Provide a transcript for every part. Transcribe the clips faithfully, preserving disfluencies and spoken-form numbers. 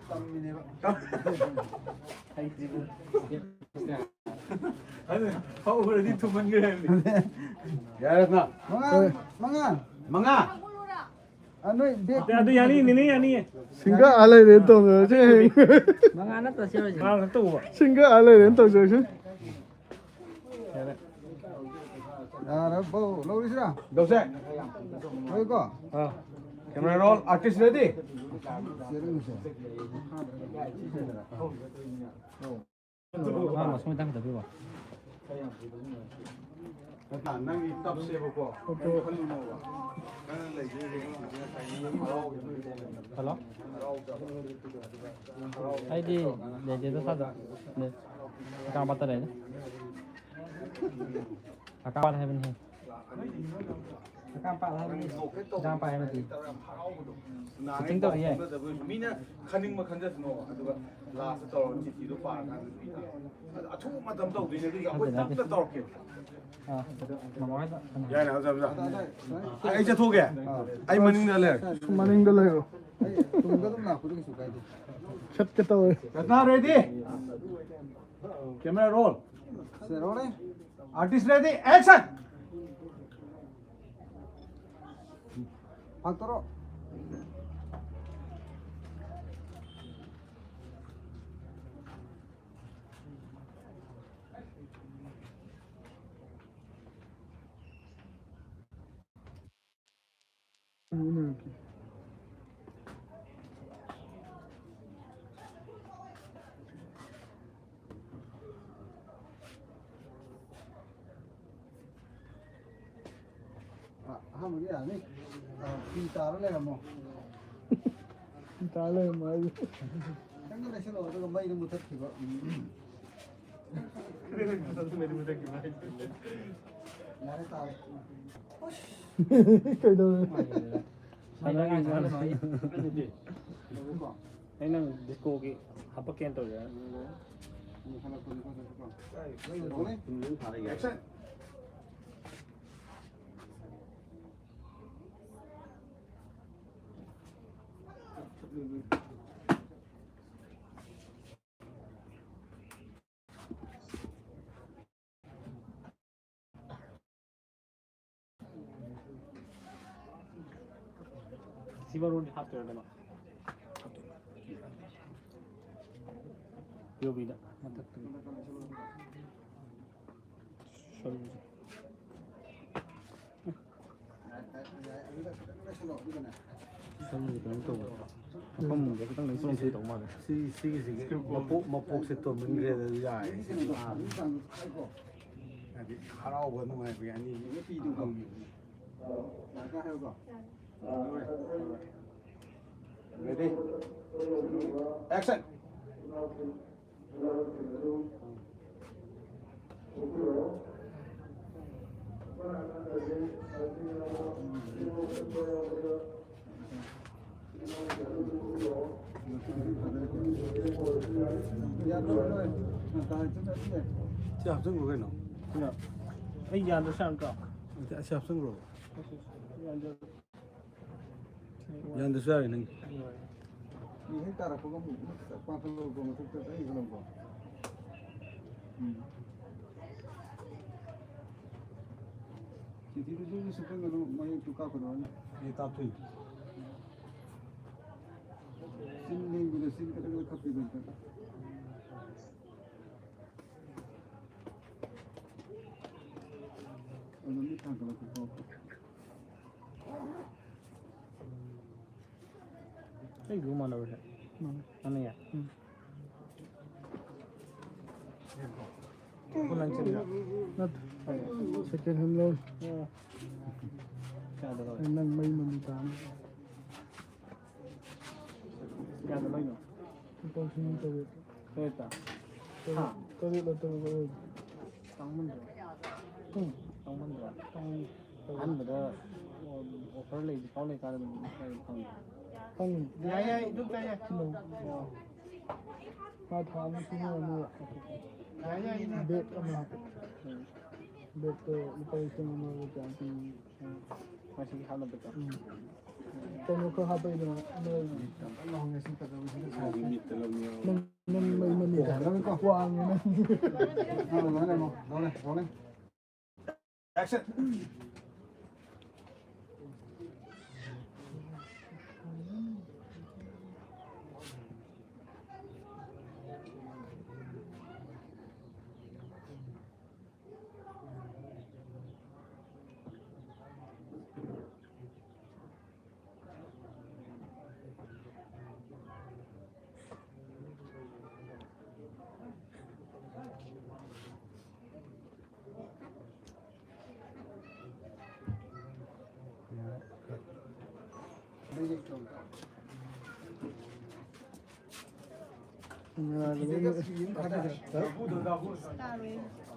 ꯇꯝꯃꯤꯅꯦꯕ꯫ ꯑꯗꯨ ꯍꯧꯈ꯭ꯔꯗꯤ ꯊꯨꯝꯍꯟꯈ꯭ꯔꯦ ꯍꯥꯏꯕꯅꯤ꯫ ꯌꯥꯔꯦ, ꯃꯉꯥ꯫ ꯃꯉꯥ꯫ ꯃꯉꯥ꯫ ꯑ, ꯅꯣꯏ ꯕꯦꯛ ꯑꯗꯨ ꯌꯥꯅꯤ, ꯅꯦꯅꯦ ꯌꯥꯅꯤꯌꯦ꯫ ꯁꯤꯡꯒꯥ ꯑꯥ ꯂꯩꯔꯦꯅ ꯇꯧꯅꯔꯁꯦ ꯍꯌꯦꯡ꯫ ꯃꯉꯥ ꯅꯠꯇ꯭ꯔꯣ ꯁꯤ ꯑꯣꯏꯁꯦ? ꯃꯉꯥ ꯅꯠꯇ ꯎꯕ꯫ ꯁꯤꯡꯒꯥ ꯑꯥ ꯂꯩꯔꯦꯅ ꯇꯧꯖꯔꯁꯦ꯫ ꯌꯥꯔꯦ꯫ ꯌꯥꯔꯕꯣ? ꯂꯧꯔꯤꯁꯤꯔꯥ? ꯂꯧꯁꯦ꯫ ꯂꯧꯏꯀꯣ? ꯑꯥ꯫ Camera roll, artist ready? ꯌꯦꯡꯉꯨꯁꯦ꯫ ꯃꯥ ꯃꯁꯨꯡ ꯇꯪꯈꯛꯇ ꯄꯤꯕ꯫ ꯅꯪꯒꯤ ꯇꯞꯁꯦꯕꯀꯣ꯫ ꯐꯣꯇꯣ꯫ ꯈꯜꯂꯨꯅꯣꯕ꯫ ꯅꯪꯅ ꯂꯩꯗꯣꯏꯁꯦ ꯉꯁꯥꯏꯒꯤ ꯍꯔꯥꯎꯕꯗꯣ꯫ ꯍꯜꯂꯣ꯫ ꯑꯩꯗꯤ ꯂꯩꯇꯦꯗ ꯁ꯭ꯋꯥꯏꯗ꯫ ꯑꯀꯥꯝꯄꯥꯠꯇ ꯂꯩꯔꯦ꯫ ꯑꯀꯥꯝꯄꯥꯠ ꯍꯥꯏꯕꯅꯤ꯫ ꯑꯀꯥꯝꯄꯥꯠ ꯍꯥꯏꯕꯅꯤ꯫ ꯑꯀꯥꯝꯄꯥꯠ ꯍꯥꯏꯕꯗꯤ꯫ ꯁꯨꯇꯤꯡ ꯇꯧꯔꯤ ꯌꯥꯏ꯫ ꯃꯤꯅ ꯈꯟꯅꯤꯡꯕ ꯈꯟꯖꯁꯅꯣꯕ꯫ ꯑꯗꯨꯒ ꯂꯥꯁꯇ ꯇꯧꯔꯒ ꯆꯤꯊꯤꯗꯣ ꯄꯥꯔꯀꯥꯟꯗ ꯄꯤꯕ꯫ ꯑꯗ ꯑꯊꯨꯕ ꯃꯇꯝ ꯇꯧꯗꯣꯏꯅꯦ꯫ ꯑꯗꯨꯒꯤ ꯑꯩꯈꯣꯏ ꯅꯠꯇꯦ, ꯅꯠꯇꯦ꯫ ꯇꯞꯅ ꯇꯧꯔꯛꯀꯦꯕ꯫ ꯑꯥ, ꯃꯃꯥ ꯍꯣꯏꯗ꯫ ꯌꯥꯏꯅꯦ, ꯍꯧꯖꯤꯛ, ꯍꯧꯖꯤꯛ꯫ ꯑꯩ ꯆꯠꯊꯣꯛꯑꯒꯦ꯫ ꯑꯥ꯫ ꯑꯩ ꯃꯅꯤꯡꯗ ꯂꯩꯔꯦ꯫ ꯁꯨꯝ ꯃꯅꯤꯡꯗ ꯂꯩꯔꯣ꯫ ꯑꯩ ꯇꯨꯡꯗ ꯑꯗꯨꯝ ꯂꯥꯛꯄꯗ ꯀꯩꯁꯨ ꯀꯥꯏꯗꯦ꯫ ꯆꯠꯀꯦ ꯇꯧꯋꯦ꯫ ꯔꯠꯅꯥ, ready? Camera roll. ꯁꯦ, roll ꯅꯦ꯫ Artist ready, action! ꯐꯥꯛꯇꯣꯔꯣ꯫ ꯑ-, ꯑꯍꯥꯟꯕꯒꯤ ꯌꯥꯔꯅꯤ꯫ ꯑ, ꯐꯤ ꯇꯥꯔ ꯂꯩꯔꯝꯃꯣ꯫ ꯐꯤ ꯇꯥꯔ ꯂꯩꯔꯝꯃꯣ ꯍꯥꯏꯁꯦ꯫ ꯈꯤꯇꯪꯒ ꯂꯩꯁꯜꯂꯣ, ꯑꯗꯨꯒ ꯃꯩꯗꯣ ꯃꯨꯊꯠꯈꯤꯕ꯫ ꯎꯝ꯫ ꯌꯥꯔꯦ, ꯇꯥꯔꯦ꯫ ꯀꯩꯗꯧꯔꯦ? ꯃꯩ ꯂꯥꯡ ꯁꯥꯍꯜꯂꯅꯨ ꯑꯩ꯫ ꯑꯩ ꯅꯪ ꯗꯤꯁꯀꯣꯒꯤ ꯍꯥꯄꯛꯀꯦꯅ ꯇꯧꯔꯤꯔꯥ? Action! ꯁꯤ ꯃꯔꯣꯟꯗꯤ ꯍꯥꯞꯇꯣꯏꯔ ꯀꯩꯅꯣ? ꯌꯣꯕꯤꯗ ꯃꯊꯛꯇ꯫ ꯁꯣꯏꯕꯁꯦ꯫ ꯁꯣꯏꯕꯁꯦ ꯀꯩꯅꯣ ꯇꯧꯕ꯫ ꯃꯐꯝꯗ ꯈꯤꯇꯪ ꯂꯩꯊꯣꯛ ꯂꯩꯊꯣꯛ ꯇꯧ ꯃꯥꯜꯂꯦ꯫ ꯁꯤ, ꯁꯤꯒꯤꯁꯤꯒꯤ ꯃꯄꯣꯛ, ꯃꯄꯣꯛꯁꯦ ꯇꯣꯟꯃꯟꯈ꯭ꯔꯦ ꯑꯗꯨ ꯌꯥꯔꯦ꯫ ꯁꯤ, ꯑꯥ꯫ ꯍꯥꯏꯗꯤ ꯍꯔꯥꯎꯕ ꯅꯨꯡꯉꯥꯏꯕꯒꯤ ꯑꯅꯤ ꯍꯪꯕꯤꯕꯅꯤ꯫ Ready? Action! ꯁꯤ ꯍꯥꯞꯆꯤꯟꯈ꯭ꯔꯣ ꯀꯩꯅꯣ꯫ ꯑꯩ ꯌꯥꯗ꯭ꯔꯁꯨ ꯌꯥꯝ ꯇꯧ꯫ ꯑꯁꯤ ꯍꯥꯞꯆꯤꯟꯈ꯭ꯔꯣ꯫ ꯌꯥꯗ꯭ꯔꯁꯨ ꯌꯥꯔꯦ ꯅꯪ꯫ ꯃꯤ ꯍꯦꯛ ꯇꯥꯔꯛꯄꯒ ꯑꯃꯨꯛ ꯄꯥꯡꯈꯠꯂꯛꯑꯣꯀꯣ, ꯃꯊꯛꯇ ꯆꯠꯈꯤꯒꯅꯨꯀꯣ꯫ ꯎꯝ꯫ ꯆꯤꯊꯤꯗꯨꯁꯨ ꯁꯨꯞꯆꯟꯒꯅꯨ, ꯃꯌꯦꯛꯇꯨ ꯀꯥꯞꯀꯗꯕꯅꯤ꯫ ꯑꯦ, ꯀꯥꯞꯊꯣꯛꯏ꯫ ꯆꯤꯟ ꯂꯦꯡꯕꯤꯗ ꯆꯤꯟ ꯈꯛꯇꯪ ꯈꯛꯇꯪ ꯈꯞꯄꯤꯗ ꯑꯝꯇ꯫ ꯑꯗꯨ ꯃꯤ ꯊꯥꯡꯒꯠꯂꯛꯄ ꯈꯣꯠꯄ꯫ ꯑꯩ ꯂꯨ ꯃꯥꯟꯅꯕꯁꯦ꯫ ꯃꯥꯟꯅꯩ꯫ ꯃꯥꯟꯅꯩꯌꯦ? ꯎꯝ꯫ ꯈꯨꯠ ꯂꯪꯁꯤꯟꯕ꯫ ꯅꯠꯇꯦ꯫ ꯁꯦꯀꯦꯟ ꯍꯦꯟ ꯂꯧ꯫ ꯑꯣ꯫ ꯀꯌꯥꯗ ꯂꯧꯋꯦ? ꯅꯪ ꯃꯩ ꯃꯃꯤ ꯇꯥꯅꯤ꯫ ꯀꯌꯥꯗ ꯂꯧꯔꯤꯅꯣ? ꯂꯨꯄꯥ ꯂꯤꯁꯤꯡ ꯇꯔꯦꯠ꯫ ꯇꯔꯦꯠꯇ? ꯇꯔꯦꯠ, ꯍꯥ? ꯇꯔꯦꯠꯂ ꯇꯔꯨꯛꯂ ꯑꯣꯏꯕ꯫ ꯇꯥꯡꯃꯟꯗ꯭ꯔꯣ? ꯎꯝ꯫ ꯇꯥꯡꯃꯟꯗ꯭ꯔꯣ? ꯇꯥꯡꯉꯤ꯫ ꯑꯍꯥꯟꯕꯗ ꯑꯣꯐꯔ ꯂꯩ, ꯗꯤꯁꯀꯥꯎꯟ ꯂꯩꯀꯥꯟꯗ ꯑꯗꯨꯝ ꯈꯔ ꯐꯪꯉꯦ꯫ ꯐꯪꯉꯤ꯫ ꯌꯥꯏ, ꯌꯥꯏ, ꯑꯗꯨꯝ ꯆꯥꯏ, ꯌꯥꯏ꯫ ꯀꯤꯂꯣ꯫ ꯑꯣ꯫ ꯃꯥ ꯊꯥ ꯑꯃ ꯁꯤꯖꯤꯟꯅꯔꯝꯃꯦꯕ꯫ ꯌꯥꯏ, ꯌꯥꯏ, ꯌꯥꯏ꯫ ꯕꯦꯒ ꯑꯃ ꯍꯥꯞꯄꯦ꯫ ꯎꯝ꯫ ꯕꯦꯒꯇꯣ ꯂꯨꯄꯥ ꯂꯤꯁꯤꯡ ꯑꯃꯒ ꯀꯌꯥ ꯄꯤ? ꯎꯝ꯫ ꯃꯁꯤꯒꯤ ꯍꯥꯞꯅꯕꯗꯣ? ꯎꯝ꯫ ꯀꯩꯅꯣ ꯈꯔ ꯍꯥꯞꯄꯛꯏꯗꯅ, ꯅꯣꯏ ꯅꯪ, ꯅꯪ ꯃꯩ ꯃꯅꯤ ꯀꯥꯏꯅ ꯋꯥꯡꯉꯦ ꯅꯪ꯫ Rolling, rolling. Action.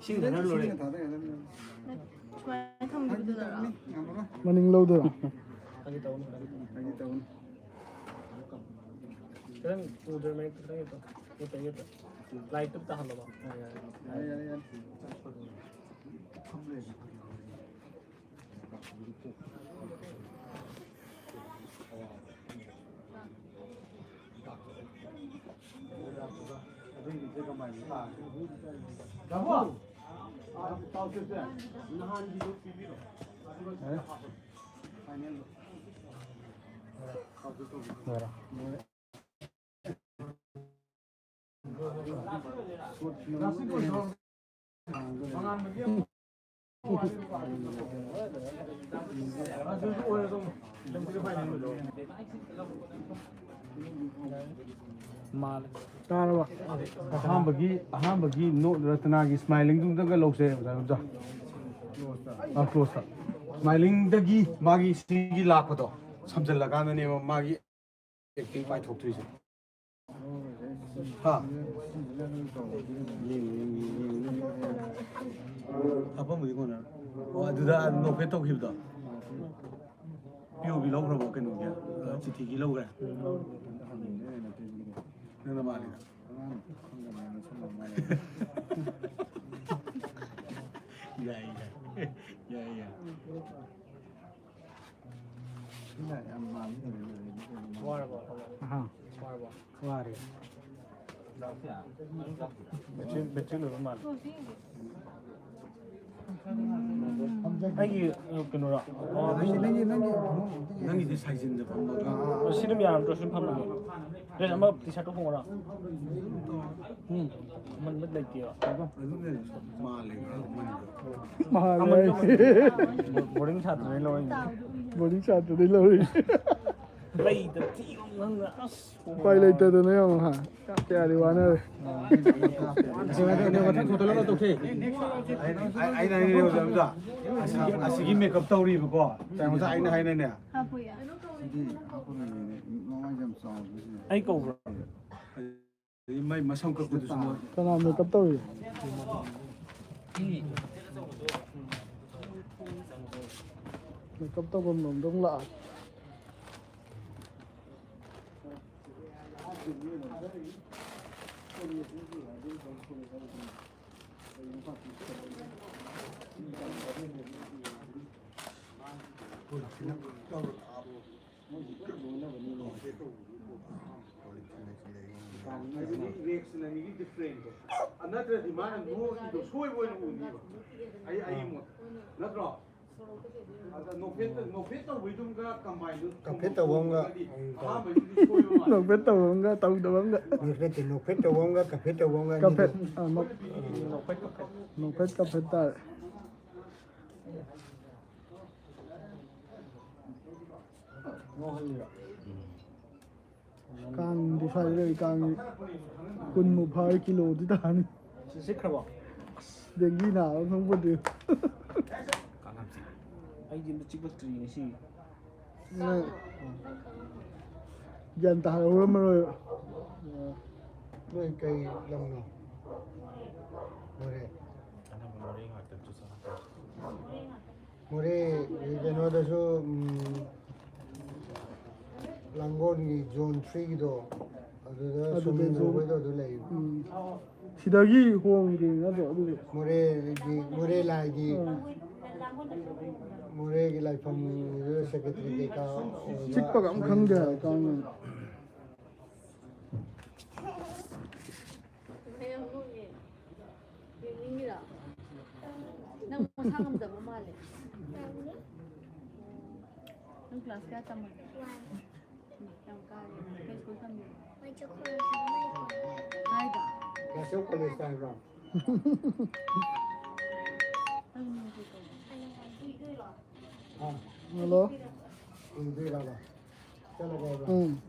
ꯏꯁꯤꯡ ꯊꯥꯗꯔ ꯂꯣꯏꯔꯦ꯫ ꯁꯨꯃꯥꯏꯅ ꯊꯝꯈꯤꯕꯗꯨꯗꯔꯣ? ꯃꯅꯤꯡ ꯂꯧꯗꯣꯏꯔꯣ? ꯐꯥꯒꯤ ꯇꯧꯅꯤ, ꯐꯥꯒꯤ ꯇꯧꯅꯤ꯫ ꯈꯤꯇꯪ ꯎꯗ꯭ꯔ ꯃꯌꯦꯛ ꯈꯤꯇꯪ ꯌꯦꯠꯇꯣ꯫ ꯌꯦꯠꯇ, ꯌꯦꯠꯇ꯫ Light two ꯇꯥꯍꯜꯂꯣꯕ꯫ ꯌꯥꯔꯦ, ꯌꯥꯔꯦ, ꯌꯥꯔꯦ꯫ ꯃꯥꯜꯂꯦ꯫ ꯇꯥꯔꯕ? ꯑꯍꯥꯟꯕꯒꯤ, ꯑꯍꯥꯟꯕꯒꯤ ꯅꯣ-, ꯔꯇꯅꯥꯒꯤ smilingꯗꯨꯝꯇꯒ ꯂꯧꯁꯦ, ꯑꯣꯖꯥ ꯔꯣꯝꯆꯥ꯫ ꯑ, closeꯇ꯫ Smilingꯗꯒꯤ ꯃꯥꯒꯤ ꯁꯤꯒꯤ ꯂꯥꯛꯄꯗꯣ ꯁꯝꯖꯜꯂꯀꯥꯟꯗꯅꯦꯕ ꯃꯥꯒꯤ acting ꯄꯥꯏꯊꯣꯛꯇꯣꯏꯁꯦ꯫ ꯍꯥ? ꯌꯦꯡꯉꯨ, ꯌꯦꯡꯉꯨ, ꯌꯦꯡꯉꯨ, ꯌꯦꯡꯉꯨ꯫ ꯍꯥꯄꯝꯕꯗꯤ ꯀꯣꯟꯅ꯫ ꯑꯣ, ꯑꯗꯨꯗ ꯅꯣꯛꯐꯦꯠ ꯇꯧꯈꯤꯕꯗꯣ꯫ P O V ꯂꯧꯈ꯭ꯔꯕꯣ ꯀꯩꯅꯣꯒꯤ? ꯑ, ꯆꯤꯊꯤꯒꯤ ꯂꯧꯈ꯭ꯔꯦ? ꯅꯪꯅ ꯃꯥꯜꯂꯤꯗ꯫ ꯌꯥꯏ, ꯌꯥꯏ꯫ ꯌꯥꯏ, ꯌꯥꯏ꯫ ꯋꯥꯔꯕꯣ? ꯑꯍꯥ꯫ ꯋꯥꯔꯕꯣ? ꯋꯥꯔꯦ꯫ ꯕꯦꯇ꯭ꯔꯤ, ꯕꯦꯇ꯭ꯔꯤ ꯂꯣꯏꯕ ꯃꯥꯜꯂꯦ꯫ ꯑꯩꯒꯤ, ꯑ, ꯀꯩꯅꯣꯔꯣ? ꯅꯪꯒꯤ, ꯅꯪꯒꯤ, ꯅꯪꯒꯤ ꯐꯃꯨꯡ ꯑꯝꯇ ꯌꯦꯡꯒꯦ꯫ ꯅꯪꯒꯤꯗꯤ ꯁꯥꯏꯖꯤꯟꯗ ꯐꯝꯃꯒ꯫ ꯑ, ꯁꯤ ꯑꯗꯨꯝ ꯌꯥꯔꯝꯗ꯭ꯔꯣ? ꯁꯤ ꯑꯗꯨꯝ ꯐꯝꯃꯒꯦ꯫ ꯗ꯭ꯔꯦꯁ ꯑꯃ ꯇꯤ ꯁꯥꯔꯠꯇꯣ ꯍꯣꯡꯉꯣꯔꯥ? ꯎꯝ꯫ ꯑꯃꯟꯕ ꯂꯩꯇꯦꯕ꯫ ꯑꯗꯨꯅꯦ ꯃꯥꯜꯂꯦ ꯈꯔ ꯑꯃꯟꯕ꯫ ꯃꯥꯜꯂꯦ꯫ ꯑꯃꯟꯕ ꯕꯣꯔꯗꯤꯡ ꯁꯥꯇ꯭ꯔꯗꯩ ꯂꯧꯔꯛꯏꯅꯦ꯫ ꯕꯣꯔꯗꯤꯡ ꯁꯥꯇ꯭ꯔꯗꯩ ꯂꯧꯔꯛꯏꯅꯦ꯫ ꯂꯩꯇ ꯊꯤꯕ ꯉꯪꯗ ꯑꯁ꯫ ꯎꯄꯥꯏ ꯂꯩꯇꯗꯅ ꯌꯦꯡꯉꯣ ꯍꯥ꯫ ꯀꯌꯥꯗꯤ ꯋꯥꯅꯔꯦ꯫ ꯑꯁꯤ ꯃꯊꯪ, ꯃꯊꯪ ꯊꯣꯛꯇꯣꯂꯛꯑꯣ ꯇꯧꯁꯦ꯫ ꯑꯩ, ꯑꯩꯅ ꯍꯥꯏꯅꯤꯡꯉꯤꯕ ꯑꯝꯇ꯫ ꯑꯁꯤ, ꯑꯁꯤꯒꯤ ꯃꯦꯀꯞ ꯇꯧꯔꯤꯕꯀꯣ꯫ ꯇꯥꯃꯣ ꯑꯩꯅ ꯍꯥꯏꯅꯅꯦ꯫ ꯁꯤꯗꯤ ꯍꯥꯞꯄ ꯂꯩꯔꯦꯅꯦ꯫ ꯃꯃꯥꯏꯁꯦ ꯌꯥꯝ ꯆꯥꯎꯕꯁꯤꯗ꯫ ꯑꯩ ꯀꯧꯕ꯭ꯔꯣ? ꯑꯗꯩ ꯃꯥꯏ ꯃꯁꯝ ꯀꯛꯄꯗꯨꯁꯨ ꯃꯣꯏ꯫ ꯀꯅꯥ ꯃꯦꯀꯞ ꯇꯧꯔꯤ? ꯃꯦꯀꯞ ꯇꯧꯐꯝ ꯂꯣꯝꯗ ꯑꯃꯨꯛ ꯂꯥꯛꯑꯦ꯫ ꯅꯠꯇ꯭ꯔꯗꯤ ꯃꯥꯅ ꯅꯣꯛꯏꯗꯣ ꯁꯣꯏꯕ ꯑꯣꯏꯅ ꯎꯅꯤꯕ꯫ ꯑꯩ, ꯑꯩ ꯃꯣꯠ꯫ ꯅꯠꯇ꯭ꯔꯣ? ꯑꯗ ꯅꯣꯛꯐꯦꯠ, ꯅꯣꯛꯐꯦꯠ ꯇꯧꯕꯩꯗꯨꯝꯒ ꯀꯝꯕꯥꯏꯟꯗꯨ ꯀꯝꯐꯦꯠ ꯇꯧꯕ ꯑꯃꯒ ꯑꯍꯥꯟꯕꯩꯗꯨꯗꯤ ꯁꯣꯏꯕ ꯃꯥꯜꯂꯦ꯫ ꯅꯣꯛꯐꯦꯠ ꯇꯧꯕ ꯑꯃꯒ ꯇꯧꯗꯕ ꯑꯃꯒ꯫ ꯅꯣꯛꯐꯦꯠ ꯇꯧꯕ ꯑꯃꯒ ꯀꯝꯐꯦꯠ ꯇꯧꯕ ꯑꯃꯒ ꯑꯅꯤꯗꯣ꯫ ꯀꯝꯐꯦꯠ, ꯑ, ꯅꯣꯛ-, ꯅꯣꯛꯐꯦꯠ, ꯀꯝꯐꯦꯠ꯫ ꯅꯣꯛꯐꯦꯠ ꯀꯝꯐꯦꯠ ꯇꯥꯔꯦ꯫ ꯀꯥꯡꯗꯤ ꯁ꯭ꯋꯥꯏꯗ ꯂꯩ, ꯀꯥꯡꯗꯤ ꯀꯨꯟꯃꯨꯛ ꯐꯥꯔꯦ, ꯀꯤꯂꯣꯗꯤ ꯇꯥꯅꯤ꯫ ꯁꯤ ꯆꯤꯛꯈ꯭ꯔꯕꯣ? ꯗꯦꯡꯒꯤ ꯅꯥꯕ ꯈꯪꯄꯣꯠꯇꯦ꯫ ꯀꯥꯡ ꯌꯥꯝ ꯆꯤꯛꯑꯦ꯫ ꯑꯩꯗꯤ ꯑꯝꯇ ꯆꯤꯛꯂꯛꯇ꯭ꯔꯤ ꯉꯁꯤ꯫ ꯅꯪ ꯒ꯭ꯌꯥꯟ ꯇꯥꯍꯧꯔꯝꯃꯔꯣꯏꯕ꯫ ꯅꯣꯏ ꯀꯩ ꯂꯝꯅꯣ? ꯃꯣꯔꯦ꯫ ꯑꯅꯝꯕ ꯃꯣꯔꯦ ꯉꯥꯛꯇ ꯆꯨꯔꯆꯥꯟꯄꯨꯔ꯫ ꯃꯣꯔꯦ ꯀꯩꯅꯣꯗꯁꯨ, ꯎꯝ, ꯂꯥꯡꯒꯣꯜꯒꯤ ꯖꯣꯟ ꯊ꯭ꯔꯤꯒꯤꯗꯣ, ꯑꯗꯨꯗ ꯑꯗꯨꯗ ꯁꯨꯃꯤꯟ ꯖꯣꯟ ꯍꯣꯏꯗꯣ ꯑꯗꯨ ꯂꯩ꯫ ꯎꯝ꯫ ꯁꯤꯗꯒꯤ ꯍꯣꯡꯗꯦ ꯅꯠꯇ꯭ꯔꯣ ꯑꯗꯨꯗꯤ? ꯃꯣꯔꯦꯒꯤ, ꯃꯣꯔꯦ ꯂꯥꯏꯒꯤ꯫ ꯎꯝ꯫ ꯃꯣꯔꯦꯒꯤ ꯂꯥꯏꯐꯝ ꯑꯣꯏꯔꯣ, ꯁꯦꯀ꯭ꯔꯦꯇꯔꯤ ꯀꯩꯀꯥ ꯑꯣꯏꯕ꯫ ꯆꯤꯛꯄꯒ ꯑꯃ ꯈꯪꯗꯦ ꯍꯥꯏ ꯀꯥꯡꯅ꯫ ꯌꯦꯡꯅꯤꯡꯉꯤꯔꯣ? ꯅꯪ ꯃꯁꯥ ꯉꯝꯗꯕ ꯃꯥꯜꯂꯦ꯫ ꯅꯪ ꯀ꯭ꯂꯥꯁ ꯀꯌꯥ ꯇꯝꯃꯒꯦ? ꯌꯥꯝ ꯀꯥꯔꯦ꯫ ꯀꯩ ꯁ꯭ꯀꯨꯜ ꯇꯝꯃꯤꯅꯣ? ꯀꯥꯏꯗ? ꯅꯦꯁꯅꯦꯜ ꯀꯣꯂꯦꯖꯇ ꯍꯥꯏꯕ꯭ꯔꯣ? ꯅꯪ ꯃꯤꯡ ꯀꯩ ꯀꯧꯒꯦ? ꯍꯜꯂꯣ꯫ ꯎꯝ꯫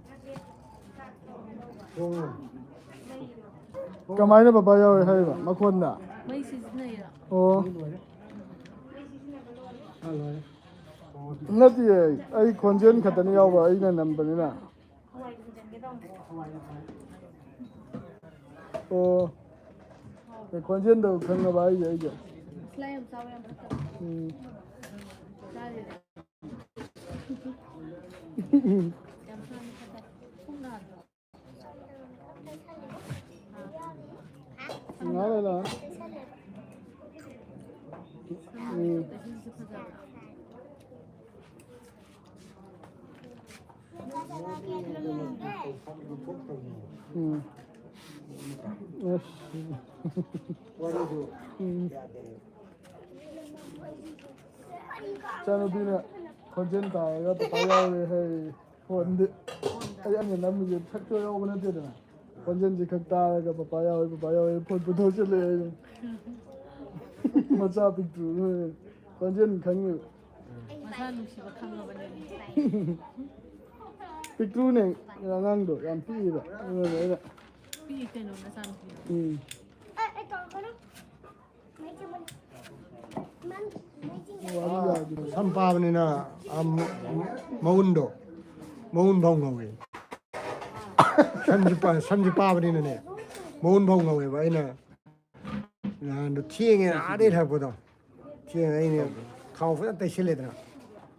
ꯀꯃꯥꯏꯅ ꯕꯕꯥ ꯌꯥꯎꯔꯦ ꯍꯥꯏꯔꯤꯕ ꯃꯈꯣꯟꯗ? ꯃꯩ ꯁꯤꯖꯤꯟꯅꯩꯔꯣ? ꯑꯣ꯫ ꯅꯠꯇꯤꯌꯦ, ꯑꯩ ꯈꯣꯟꯖꯦꯜ ꯈꯛꯇꯅꯤ ꯌꯥꯎꯕ, ꯑꯩꯅ ꯅꯝꯕꯅꯤꯅ꯫ ꯑꯣ꯫ ꯑꯦ, ꯈꯣꯟꯖꯦꯜꯗꯣ ꯈꯪꯉꯕ ꯑꯩꯁꯦ, ꯑꯩꯁꯦ? ꯁꯤꯂꯥꯏ ꯌꯥꯝ ꯆꯥꯎ ꯌꯥꯝ ꯐꯠꯇꯕ꯫ ꯎꯝ꯫ ꯆꯥꯔꯤꯔ? ꯌꯥꯝ ꯆꯥꯕ ꯐꯠꯇꯦ꯫ ꯄꯨꯛ ꯅꯥꯗ꯭ꯔꯣ? ꯉꯥꯏ ꯂꯩ ꯂꯥꯛꯑꯣ꯫ ꯎꯝ꯫ ꯎꯝ꯫ ꯑꯁ꯫ ꯎꯝ꯫ ꯏꯆꯥꯅꯨꯄꯤꯅ ꯈꯣꯟꯖꯦꯜ ꯇꯥꯔꯒ ꯄꯄꯥ ꯌꯥꯎꯔꯦ ꯍꯥꯏ꯫ ꯐꯣꯟꯗꯤ ꯑꯩ ꯑꯩꯅ ꯅꯝꯃꯤꯁꯦ ꯁꯛꯇꯣ ꯌꯥꯎꯕ ꯅꯠꯇꯦꯗꯅ, ꯈꯣꯟꯖꯦꯜꯁꯤ ꯈꯛ ꯇꯥꯔꯒ ꯄꯄꯥ ꯌꯥꯎꯔꯦ, ꯄꯄꯥ ꯌꯥꯎꯔꯦ, ꯐꯣꯟ ꯄꯨꯊꯣꯛꯆꯜꯂꯛꯑꯦ ꯑꯩꯅ꯫ ꯃꯆꯥ ꯄꯤꯛꯇ꯭ꯔꯨ ꯈꯣꯟꯖꯦꯜ ꯈꯪꯉꯤꯕ꯫ ꯃꯁꯥ ꯅꯨꯡꯁꯤꯕ ꯈꯪꯉꯕꯅꯦ꯫ ꯄꯤꯛꯇ꯭ꯔꯨꯅꯦ ꯑꯉꯥꯡꯗꯣ, ꯌꯥꯝ ꯄꯤꯛꯏꯕ꯫ ꯑꯗꯨꯅ ꯑꯩꯅ ꯄꯤꯛꯏ ꯀꯩꯅꯣ ꯅꯆꯥꯅꯨꯄꯤ꯫ ꯎꯝ꯫ ꯁꯝ ꯄꯥꯕꯅꯤꯅ, ꯑ, ꯃ-, ꯃ-, ꯃꯎꯟꯗꯣ, ꯃꯎꯟ ꯐꯥꯎ ꯉꯧꯋꯦ꯫ ꯁꯝꯁꯤ ꯄꯥ-, ꯁꯝꯁꯤ ꯄꯥꯕꯅꯤꯅꯅꯦ, ꯃꯎꯟ ꯐꯥꯎ ꯉꯧꯋꯦꯕ꯫ ꯑꯩꯅ ꯅꯍꯥꯟꯗꯣ ꯊꯦꯡꯉꯦ, ꯑꯥꯗꯩ ꯍꯜꯂꯛꯄꯗꯣ꯫ ꯊꯦꯡꯉꯦ, ꯑꯩꯅ ꯊꯥꯎ ꯐꯖꯅ ꯇꯩꯁꯜꯂꯦꯗꯅ,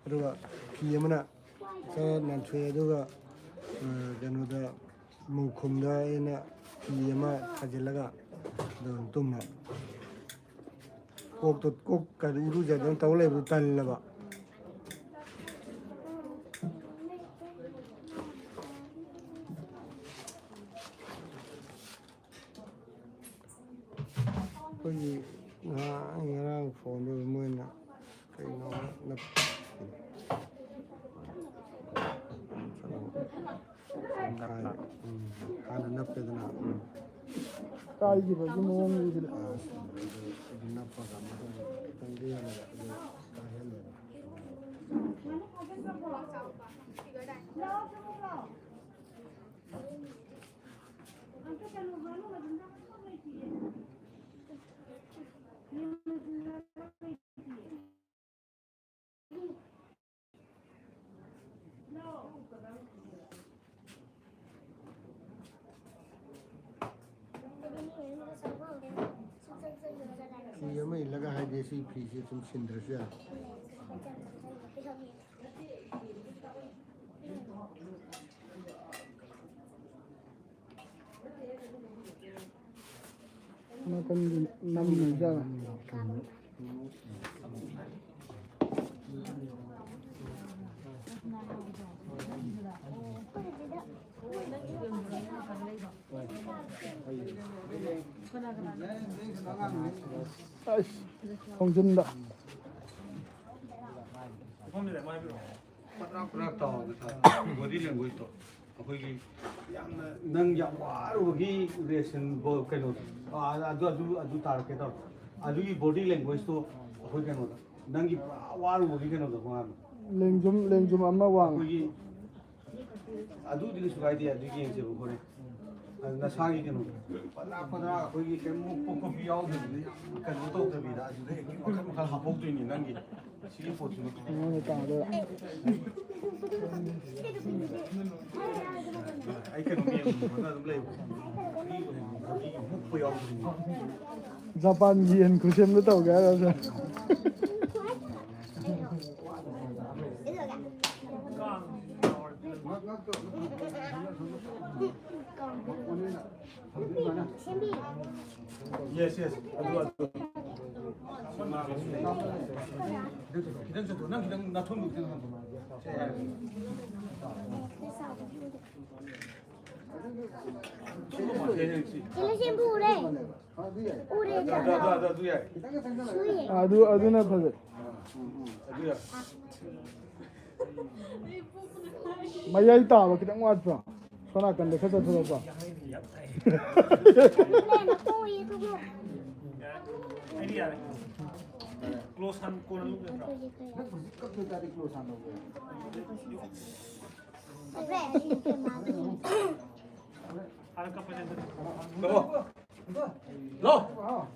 ꯑꯗꯨꯒ ꯐꯤ ꯑꯃꯅ ꯈꯔ ꯅꯥꯟꯊꯣꯛꯑꯦ, ꯑꯗꯨꯒ, ꯑ, ꯀꯩꯅꯣꯗ, ꯃꯧꯈꯨꯝꯗ ꯑꯩꯅ ꯐꯤ ꯑꯃ ꯈꯥꯖꯤꯜꯂꯒ ꯑꯗꯨꯝ ꯇꯨꯝꯃꯦ꯫ ꯀꯣꯛꯇꯣ, ꯀꯣꯛ ꯀꯔꯤ ꯏꯔꯨꯖꯗꯅ ꯇꯧ ꯂꯩꯕꯗꯣ ꯇꯜꯂꯕ꯫ ꯑꯩꯈꯣꯏꯒꯤ ꯉꯍꯥꯟ ꯉꯔꯥꯡ ꯐꯣꯟꯗꯨ ꯃꯣꯏꯅ ꯀꯩꯅꯣ ꯅꯞ-, ꯎꯝ, ꯍꯥꯟꯅ ꯅꯞꯄꯦꯗꯅ꯫ ꯀꯥꯏꯈꯤꯕꯒꯤ ꯃꯑꯣꯡꯗꯨꯗꯤ꯫ ꯑꯥ, ꯑꯗꯨ ꯅꯞꯄꯒ ꯑꯃꯨꯛ ꯈꯤꯇꯪ ꯂꯦꯡꯉꯒ ꯑꯗꯨ ꯀꯥꯏꯍꯜꯂꯦꯕ꯫ ꯐꯤ ꯑꯃ ꯏꯜꯂꯒ ꯍꯥꯏꯗꯤ ꯁꯤ ꯐꯤꯁꯦ ꯁꯨꯝ ꯁꯤꯟꯗ꯭ꯔꯁꯨ ꯌꯥꯔꯦ꯫ ꯅꯥꯀꯟꯒꯤ ꯅꯝꯃꯤꯖꯥꯠꯂ? ꯑꯁ, ꯈꯣꯡꯖꯤꯟꯗ꯫ ꯄꯨꯔꯥ ꯇꯥꯎꯗ ꯇꯥꯎ꯫ ꯕꯣꯗꯤ ꯂꯦꯡꯒ꯭ꯋꯦꯖꯇꯣ ꯑꯩꯈꯣꯏꯒꯤ ꯌꯥꯝꯅ ꯅꯪ ꯌꯥꯝ ꯋꯥꯔꯨꯕꯒꯤ ꯔꯦꯁꯟ ꯕꯣ-, ꯀꯩꯅꯣꯗꯣ, ꯑꯥ, ꯑꯗꯨ, ꯑꯗꯨ, ꯑꯗꯨ ꯇꯥꯔꯛꯀꯦ ꯇꯧꯔꯦ꯫ ꯑꯗꯨꯒꯤ ꯕꯣꯗꯤ ꯂꯦꯡꯒ꯭ꯋꯦꯖꯇꯣ ꯑꯩꯈꯣꯏ ꯀꯩꯅꯣꯗ, ꯅꯪꯒꯤ ꯄꯨꯔꯥ ꯋꯥꯔꯨꯕꯒꯤ ꯀꯩꯅꯣꯗꯣ ꯃꯉꯥꯜꯗꯣ꯫ ꯂꯦꯡꯖꯨꯝ, ꯂꯦꯡꯖꯨꯝ ꯑꯃ ꯋꯥꯡ꯫ ꯑꯩꯈꯣꯏꯒꯤ ꯑꯗꯨꯗꯤ ꯀꯩꯁꯨ ꯀꯥꯏꯗꯦ, ꯑꯗꯨ ꯌꯦꯡꯁꯦꯕ ꯍꯣꯔꯦꯟ꯫ ꯑꯗꯨ ꯅꯁꯥꯒꯤ ꯀꯩꯅꯣ, ꯄꯗ꯭ꯔꯥ ꯄꯗ꯭ꯔꯥ ꯑꯩꯈꯣꯏꯒꯤ ꯀꯩꯝ ꯃꯨꯛꯄ ꯈꯣꯠꯄꯤ ꯌꯥꯎꯗꯕꯤꯗ ꯌꯥꯝ ꯀꯩꯅꯣ ꯇꯧꯗꯕꯤꯗ ꯑꯗꯨꯗ ꯑꯦꯛꯇꯤꯡ ꯃꯈꯜ ꯃꯈꯜ ꯍꯥꯞꯍꯧꯗꯣꯏꯅꯤ ꯅꯪꯒꯤ꯫ ꯁꯤꯒꯤ ꯄꯣꯠꯁꯤꯃ꯫ ꯑꯩꯉꯣꯟꯗ ꯇꯥꯗꯣꯏꯔꯥ? ꯑꯩ ꯀꯩꯅꯣ ꯌꯦꯡꯕꯗ ꯑꯗꯨꯝ ꯂꯩꯕ꯫ ꯃꯨꯛꯄ ꯌꯥꯎꯗꯕꯤꯗ꯫ ꯖꯄꯥꯟꯒꯤ ꯌꯦꯟ ꯈꯨꯁꯦꯝꯗꯣ ꯇꯧꯒꯦ ꯍꯥꯏꯔꯣ, ꯁꯥꯔ? Yes, yes. ꯑꯗꯨ, ꯑꯗꯨ꯫ ꯈꯤꯇꯪ ꯆꯠꯊꯣꯛ, ꯅꯪ ꯈꯤꯇꯪ ꯅꯥꯊꯣꯟꯗꯣ ꯈꯤꯇꯪ ꯍꯥꯡꯗꯣꯛꯑꯣ꯫ ꯁꯦ, ꯌꯥꯔꯦ꯫ ꯇꯨꯝꯕ ꯃꯥꯜꯂꯦ, ꯍꯌꯦꯡꯁꯤ꯫ ꯁꯤꯂ ꯁꯦꯝꯕꯨꯔꯦ꯫ ꯎꯔꯦ꯫ ꯑꯗꯨ, ꯑꯗꯨ, ꯑꯗꯨ, ꯑꯗꯨ ꯌꯥꯏ꯫ ꯁꯨꯏꯌꯦ꯫ ꯑꯗꯨ, ꯑꯗꯨꯅ ꯐꯖꯩ꯫ ꯑꯗꯨ ꯌꯥꯏ꯫ ꯃꯌꯥꯏ ꯇꯥꯕ ꯈꯤꯇꯪ ꯋꯥꯠꯄ꯭ꯔꯣ? ꯁꯣꯝ ꯅꯥꯀꯟꯗ ꯈꯔ ꯆꯠꯊꯣꯔꯛꯄ꯭ꯔꯣ? ꯑꯗꯨꯅꯦ, ꯃꯈꯣꯡ ꯎꯏꯌꯦ, ꯈꯣꯡꯎꯞ꯫ ꯑꯩꯗꯤ ꯌꯥꯔꯦ꯫ ꯀ꯭ꯂꯣꯁ ꯍꯥꯟ ꯀꯣꯟꯅ ꯂꯧꯒꯦ ꯅꯠꯇ꯭ꯔꯣ? ꯅꯪ ꯍꯧꯖꯤꯛ ꯀꯞꯇꯣꯏ ꯇꯥꯔꯗꯤ ꯀ꯭ꯂꯣꯁ ꯍꯥꯟ ꯂꯧꯒꯦ꯫ ꯍꯥꯟꯅ ꯀꯞꯄꯁꯦ꯫ ꯂꯥꯛꯑꯣ꯫ ꯂꯥꯛꯑꯣ꯫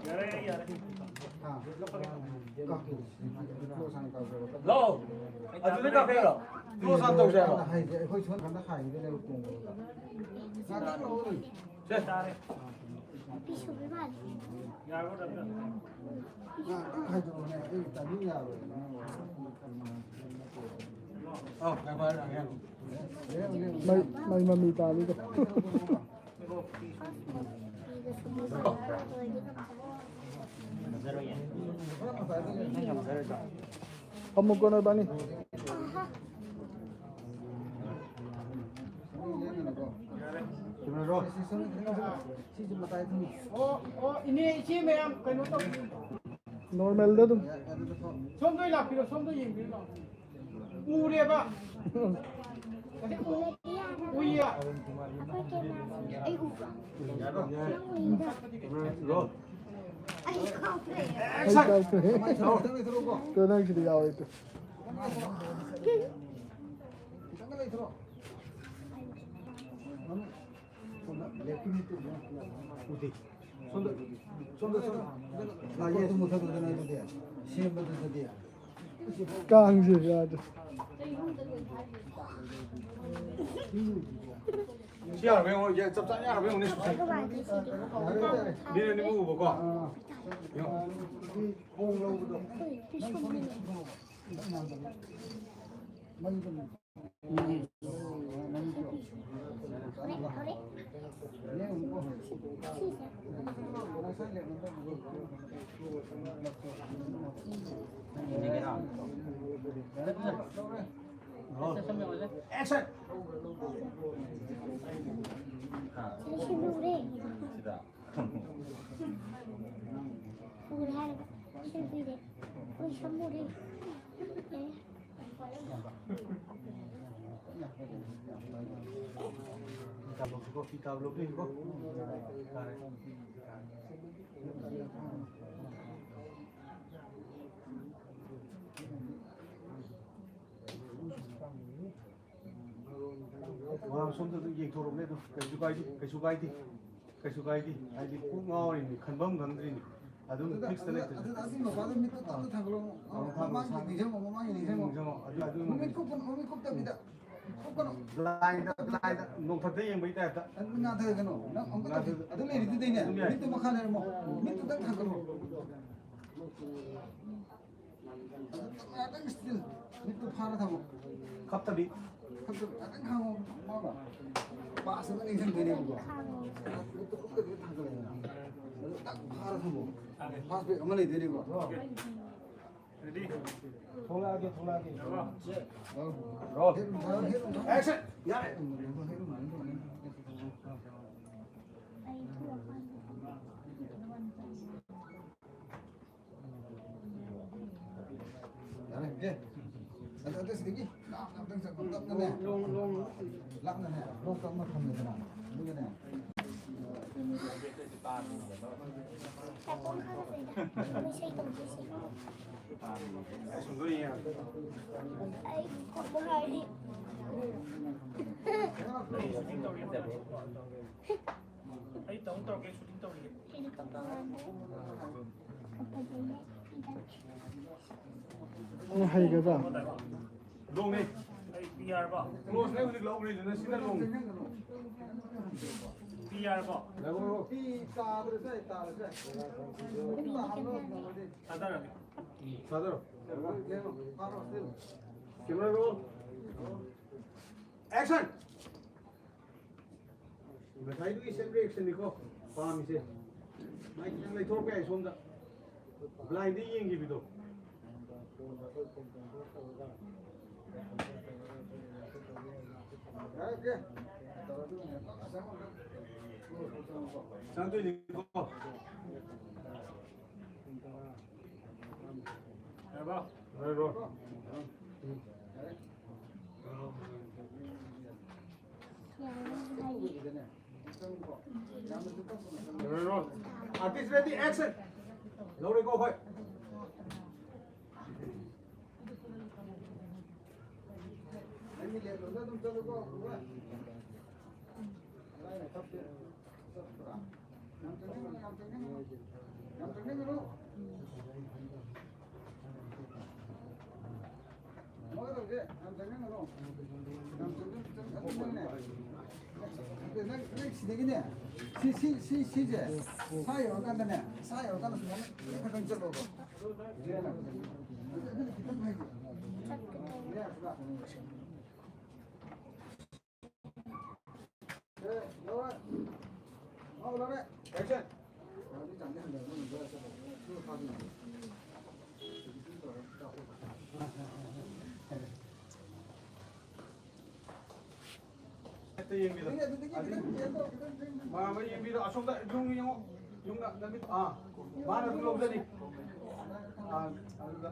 ꯌꯥꯔꯦ, ꯌꯥꯔꯦ꯫ ꯂꯥꯛꯑꯣ꯫ ꯑꯗꯨꯗ ꯀꯥꯞꯄꯦꯔꯣ? ꯀ꯭ꯂꯣꯖ ꯑꯞ ꯇꯧꯁꯦ ꯍꯥꯏꯔꯣ? ꯁꯦ꯫ ꯌꯥꯔꯕꯣ, ꯗꯥꯛꯇꯔ? ꯑꯧ, ꯌꯥꯔꯦ, ꯌꯥꯔꯦ꯫ ꯃꯩ, ꯃꯩ ꯃꯃꯤ ꯇꯥꯅꯤꯗ꯫ ꯐꯝꯃꯨꯀꯣ ꯅꯣꯏꯕꯥꯅꯤ꯫ ꯑꯣ, ꯑꯣ, ꯏꯅꯦ, ꯏꯆꯦ ꯃꯌꯥꯝ ꯀꯩꯅꯣ ꯇꯧꯕꯤꯌꯨ꯫ ꯅꯣꯔꯃꯦꯜꯗ ꯑꯗꯨꯝ꯫ ꯁꯣꯝꯗ ꯑꯣꯏ ꯂꯥꯛꯄꯤꯔꯣ, ꯁꯣꯝꯗ ꯌꯦꯡꯕꯤꯔꯣ ꯂꯥꯛꯑꯣ꯫ ꯎꯔꯦꯕ꯫ ꯑꯁꯤ ꯎ-, ꯎꯏꯌꯦ꯫ ꯑꯩ ꯎꯕ꯭ꯔꯣ? ꯅꯪ ꯎꯏꯗ꯫ ꯑꯩ ꯀꯥꯎꯈ꯭ꯔꯦ꯫ ꯑꯩ ꯀꯥꯎꯈ꯭ꯔꯦ꯫ ꯇꯣ, ꯅꯪ ꯁꯤꯗ ꯌꯥꯎꯔꯦ ꯇꯨ꯫ ꯁꯣꯝꯗ, ꯁꯣꯝꯗ, ꯁꯣꯝꯗ꯫ ꯂꯥꯛꯑꯦ, ꯑꯗꯨ ꯃꯨꯊꯠꯂꯨꯗꯅ ꯑꯗꯨꯗꯤ꯫ ꯁꯦꯝꯕꯗꯨꯗꯗꯤ꯫ ꯀꯥꯡꯁꯦ ꯌꯥꯗ꯭ꯔꯦ꯫ ꯁꯤ ꯌꯥꯔꯕ ꯌꯦꯡꯉꯣ, ꯌꯥ-, ꯆꯞ ꯆꯥꯅ ꯌꯥꯔꯕ ꯌꯦꯡꯉꯣꯅꯦ, ꯁꯨꯁꯦ꯫ ꯃꯤꯅ ꯑꯅꯤꯃꯛ ꯎꯕꯀꯣ꯫ ꯌꯦꯡꯉꯣ꯫ Action! ꯁꯤꯗ ꯎꯔꯦ ꯍꯥꯏꯔꯒ ꯁꯤꯗ ꯎꯔꯦ꯫ ꯑꯩꯈꯣꯏ ꯁꯝ ꯎꯔꯦ꯫ ꯑꯦ꯫ ꯐꯤ ꯊꯥꯕ ꯂꯧꯊꯣꯛꯏꯀꯣ, ꯐꯤ ꯊꯥꯕ ꯂꯧꯊꯣꯛꯏꯀꯣ꯫ ꯐꯔꯦ꯫ ꯋꯥ ꯁꯣꯝꯗ ꯑꯗꯨꯝ ꯌꯦꯡꯊꯣꯔꯛꯂꯦ ꯑꯗꯨꯝ꯫ ꯀꯩꯁꯨ ꯀꯥꯏꯗꯦ, ꯀꯩꯁꯨ ꯀꯥꯏꯗꯦ, ꯀꯩꯁꯨ ꯀꯥꯏꯗꯦ꯫ ꯍꯥꯏꯗꯤ ꯀꯣꯛ ꯉꯥꯎꯔꯤꯅꯤ, ꯈꯟꯐꯝ ꯈꯪꯗ꯭ꯔꯤꯅꯤ꯫ ꯑꯗꯨꯝ ꯑꯗꯨꯗ, ꯐꯤꯛꯁꯇ ꯑꯗꯨꯗ, ꯂꯩꯇ꯭ꯔꯁꯨ꯫ ꯑꯗꯨꯗ, ꯑꯗꯨꯒꯤ ꯃꯄꯥꯗꯣ ꯃꯤꯠꯇꯣ ꯇꯞꯅ ꯊꯥꯡꯒꯠꯂꯣ꯫ ꯑꯃꯨꯛ ꯊꯥꯡꯒꯠꯂꯣ, ꯃꯃꯥꯡꯒꯤ ꯊꯥꯡꯒꯠꯂꯣ꯫ ꯅꯤꯡꯁꯤꯡꯉꯣ, ꯃꯃꯥꯡꯒꯤ ꯅꯤꯡꯁꯤꯡꯉꯣ꯫ ꯅꯤꯡꯁꯤꯡꯉꯣ꯫ ꯑꯗꯨ, ꯑꯗꯨ ꯃꯃꯤꯠ ꯀꯨꯞꯀꯅꯨ, ꯃꯃꯤꯠ ꯀꯨꯞꯇꯕꯤꯗ꯫ ꯀꯨꯞꯀꯅꯨ꯫ ꯕ꯭ꯂꯥꯏꯟꯗ, ꯕ꯭ꯂꯥꯏꯟꯗ ꯅꯣꯡꯊꯛꯇ ꯌꯦꯡꯕꯒꯤ ꯇꯥꯏꯞꯇ꯫ ꯑꯗꯨ ꯅꯥꯊꯩꯒꯅꯨ꯫ ꯅꯪ ꯑꯃꯨꯛꯀ ꯇꯧꯁꯤ꯫ ꯉꯥꯊꯩ-, ꯑꯗꯨ ꯂꯩꯔꯤꯗꯨꯗꯩꯅꯦ꯫ ꯑꯗꯨꯝ ꯌꯥꯏ꯫ ꯃꯤꯠꯇꯨ ꯃꯈꯥ ꯂꯩꯔꯝꯃꯣ꯫ ꯃꯤꯠꯇꯨꯗꯪ ꯊꯥꯡꯒꯠꯂꯣ꯫ ꯉꯥꯛꯇꯪ still꯫ ꯃꯤꯠꯇꯨ ꯐꯥꯔ ꯊꯝꯃꯣ꯫ ꯈꯞꯇꯕꯤ꯫ ꯈꯞꯇꯕꯤ꯫ ꯉꯥꯛꯇꯪ ꯈꯥꯡꯉꯣ꯫ ꯃꯥꯅ ꯄꯥꯁ ꯑꯃ ꯅꯤꯡꯁꯤꯡꯗꯣꯏꯅꯦꯕꯀꯣ꯫ ꯃꯤꯠꯇꯨ ꯎꯞꯇꯕꯤꯗ ꯊꯥꯡꯒꯠꯂꯦꯗꯅ꯫ ꯑꯗꯨ ꯇꯛ ꯐꯥꯔ ꯊꯝꯃꯣ꯫ ꯐꯥꯁ ꯕ꯭ꯔꯦꯛ ꯑꯃ ꯂꯩꯗꯣꯏꯅꯦꯀꯣ꯫ ꯔꯦꯗꯤ? ꯊꯣꯛꯂꯛꯑꯒꯦ, ꯊꯣꯛꯂꯛꯑꯒꯦ꯫ ꯌꯥꯔꯕꯣ? ꯔꯣꯜ꯫ ꯍꯦꯠ ꯔꯨꯝ ꯊꯥꯔꯣ, ꯍꯦꯠ ꯔꯨꯝ ꯊꯥꯔꯣ꯫ ꯑꯦꯛꯁꯟ! ꯌꯥꯔꯦ꯫ ꯍꯦꯠ ꯔꯨꯝ, ꯍꯦꯠ ꯔꯨꯝ, ꯍꯦꯠ ꯔꯨꯝ꯫ ꯌꯥꯔꯦ, ꯑꯣꯀꯦ꯫ ꯑꯗꯨ, ꯑꯗꯨ ꯁꯤꯗꯒꯤ ꯂꯥꯞꯅ ꯑꯝꯇꯪ ꯆꯠꯂꯣ, ꯇꯞꯅꯅꯦ꯫ ꯂꯥꯞꯅꯅꯦ, ꯂꯣꯛꯇ ꯑꯃ ꯊꯝꯃꯦꯗꯅ꯫ ꯑꯗꯨꯒꯅꯦ꯫ ꯑꯩ ꯈꯨꯝꯃꯨ ꯍꯥꯏꯔꯗꯤ꯫ ꯑꯩ ꯇꯧ ꯇꯧꯔꯛꯀꯦ, ꯁꯨꯇꯤꯡ ꯇꯧꯔꯤꯒꯦ꯫ ꯅꯪ ꯍꯩꯒꯗ꯭ꯔꯥ? ꯂꯣꯡꯅꯦ꯫ ꯑꯩ ꯄꯤ ꯑꯥꯔ ꯕꯣ? ꯀ꯭ꯂꯣꯁꯅꯦ ꯍꯧꯖꯤꯛ ꯂꯧꯈ꯭ꯔꯤꯗꯨꯅ, ꯁꯤꯅ ꯂꯣꯡ꯫ ꯄꯤ ꯑꯥꯔ ꯕꯣ? ꯄꯤ ꯇꯥꯗ꯭ꯔꯁꯨ ꯌꯥꯏ, ꯇꯥꯔꯁꯨ ꯌꯥꯏ꯫ ꯊꯥꯗꯔꯒꯦ꯫ ꯊꯥꯗꯔꯣ꯫ Camera roll. ꯑꯦꯛꯁꯟ! ꯉꯁꯥꯏꯗꯨꯒꯤ ꯁꯦꯝ ꯔꯤꯑꯦꯛꯁꯟꯅꯤꯀꯣ ꯄꯥꯝꯃꯤꯁꯦ꯫ ꯃꯥꯏ ꯈꯤꯇꯪ ꯂꯩꯊꯣꯔꯛꯄ ꯌꯥꯏ ꯁꯣꯝꯗ꯫ ꯕ꯭ꯂꯥꯏꯟꯗ ꯌꯦꯡꯈꯤꯕꯗꯣ꯫ ꯌꯥꯔꯦ, ꯑꯣꯀꯦ꯫ ꯆꯪꯗꯣꯏꯅꯤꯀꯣ꯫ ꯌꯥꯔꯕ? ꯌꯥꯔꯕ? ꯌꯥꯔꯕ? Artist ready, action! ꯂꯧꯔꯦꯀꯣ, ꯍꯣꯏ꯫ ꯅꯪꯒꯤ ꯂꯦꯞꯇꯣꯞꯇ ꯑꯗꯨꯝ ꯆꯠꯂꯨꯀꯣ, ꯎꯔꯦ? ꯂꯥꯏꯅ ꯇꯞꯄꯦ꯫ ꯆꯠꯄ꯭ꯔꯥ? ꯌꯥꯝ ꯆꯪꯁꯤꯟꯒꯅꯨ, ꯌꯥꯝ ꯆꯪꯁꯤꯟꯒꯅꯨ꯫ ꯌꯥꯝ ꯆꯪꯁꯤꯟꯒꯅꯨ꯫ ꯃꯣꯏ ꯇꯧꯁꯦ, ꯌꯥꯝ ꯆꯪꯁꯤꯟꯒꯅꯨ꯫ ꯌꯥꯝ ꯆꯪꯁꯤꯟ-, ꯆꯪ-, ꯑꯗꯨ ꯅꯪꯅꯦ꯫ ꯅꯪ, ꯅꯪ ꯁꯤꯗꯒꯤꯅꯦ, ꯁꯤ, ꯁꯤ, ꯁꯤ, ꯁꯤꯁꯦ, ꯁꯥ ꯌꯧꯔꯀꯥꯟꯗꯅꯦ, ꯁꯥ ꯌꯧꯔꯀꯥꯟꯗ ꯁꯨꯃꯥꯏꯅ ꯈꯤꯇꯪ ꯆꯠꯂꯣꯕ꯫ ꯍꯦꯛꯇ ꯌꯦꯡꯕꯤꯔꯣ꯫ ꯃꯥ, ꯃꯥ ꯌꯦꯡꯕꯤꯔꯣ꯫ ꯑꯁꯣꯝꯗ ꯌꯨꯝ ꯌꯦꯡꯉꯣ꯫ ꯌꯨꯝꯗ ꯅꯨꯃꯤꯠ, ꯑꯥ, ꯃꯥꯅ ꯑꯗꯨꯝ ꯂꯧꯖꯅꯤ꯫ ꯑꯥ, ꯑꯗꯨꯗ꯫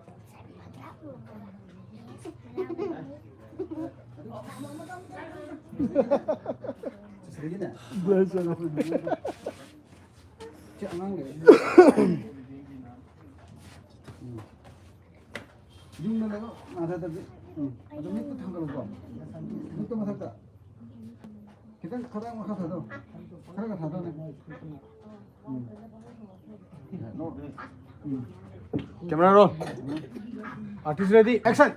ꯁꯤꯗꯒꯤꯅꯦ꯫ ꯁꯤ ꯑꯉꯥꯡ ꯂꯩ꯫ ꯎꯝ꯫ ꯌꯨꯝꯗ ꯂꯩꯕ ꯉꯥꯊꯗꯕꯤ꯫ ꯎꯝ꯫ ꯑꯗꯨ ꯃꯤꯠꯇ ꯊꯥꯡꯒꯠꯂꯨꯀꯣ꯫ ꯃꯤꯠꯇ ꯃꯊꯛꯇ꯫ ꯈꯤꯇꯪ ꯈꯗꯥꯡ ꯃꯈꯥ ꯊꯥꯗꯧ꯫ ꯈꯔꯒ ꯊꯥꯗꯧꯅꯦ꯫ ꯎꯝ꯫ ꯎꯝ꯫ Camera roll. Artist ready, action.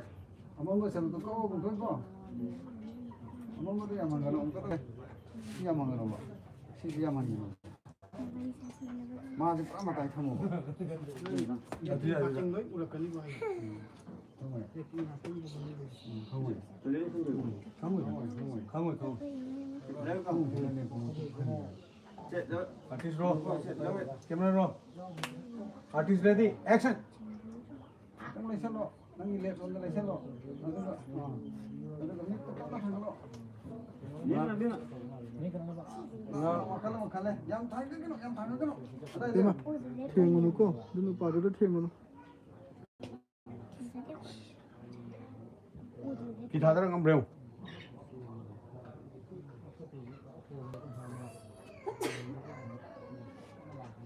ꯑꯃꯝꯕ ꯁꯔꯨꯛꯇꯣ ꯀꯛꯑꯣ, ꯀꯛꯑꯣ꯫ ꯑꯃꯝꯕꯗꯣ ꯌꯥꯝ ꯍꯟꯒꯅꯨ, ꯑꯃꯨꯛꯀ ꯇꯧ꯫ ꯁꯤ ꯌꯥꯝ ꯍꯟꯒꯅꯨꯕ꯫ ꯁꯤꯁꯤ ꯌꯥꯝ ꯍꯟꯒꯅꯨ꯫ ꯃꯥꯁꯦ ꯄꯨꯔꯥ ꯃꯇꯥꯏ ꯊꯝꯃꯣꯕ꯫ ꯑꯗꯨ ꯌꯥꯗꯦ꯫ ꯂꯣꯏ ꯎꯔꯛꯀꯅꯤꯀꯣ ꯑꯩ꯫ ꯎꯝ, ꯈꯪꯉꯣꯏ꯫ ꯎꯝ, ꯈꯪꯉꯣꯏ꯫ ꯈꯪꯉꯣꯏ, ꯈꯪꯉꯣꯏ꯫ ꯈꯪꯉꯣꯏ, ꯈꯪꯉꯣꯏ꯫ Artist roll. Camera roll. Artist ready. Action. ꯈꯤꯇꯪ ꯂꯩꯁꯜꯂꯣ꯫ ꯅꯪꯒꯤ ꯂꯦꯐ ꯔꯣꯝꯗ ꯂꯩꯁꯜꯂꯣ꯫ ꯑꯗꯨꯒ, ꯑꯥ, ꯑꯗꯨꯒ ꯃꯤꯠꯇ ꯀꯟꯅ ꯊꯥꯡꯒꯠꯂꯣ꯫ ꯋꯥꯈꯜ ꯑꯃ ꯈꯜꯂꯦ꯫ ꯌꯥꯝ ꯊꯥꯡꯒꯠꯀꯅꯨ, ꯌꯥꯝ ꯊꯥꯡꯒꯠꯀꯅꯨ꯫ ꯑꯗꯥꯏꯗ ꯏꯃꯥ, ꯊꯦꯡꯒꯅꯨꯀꯣ꯫ ꯑꯗꯨ ꯅꯨꯄꯥꯗꯨꯗ ꯊꯦꯡꯒꯅꯨ꯫ ꯐꯤ ꯊꯥꯗꯔ ꯉꯝꯕ꯭ꯔꯥ ꯌꯦꯡꯉꯨ꯫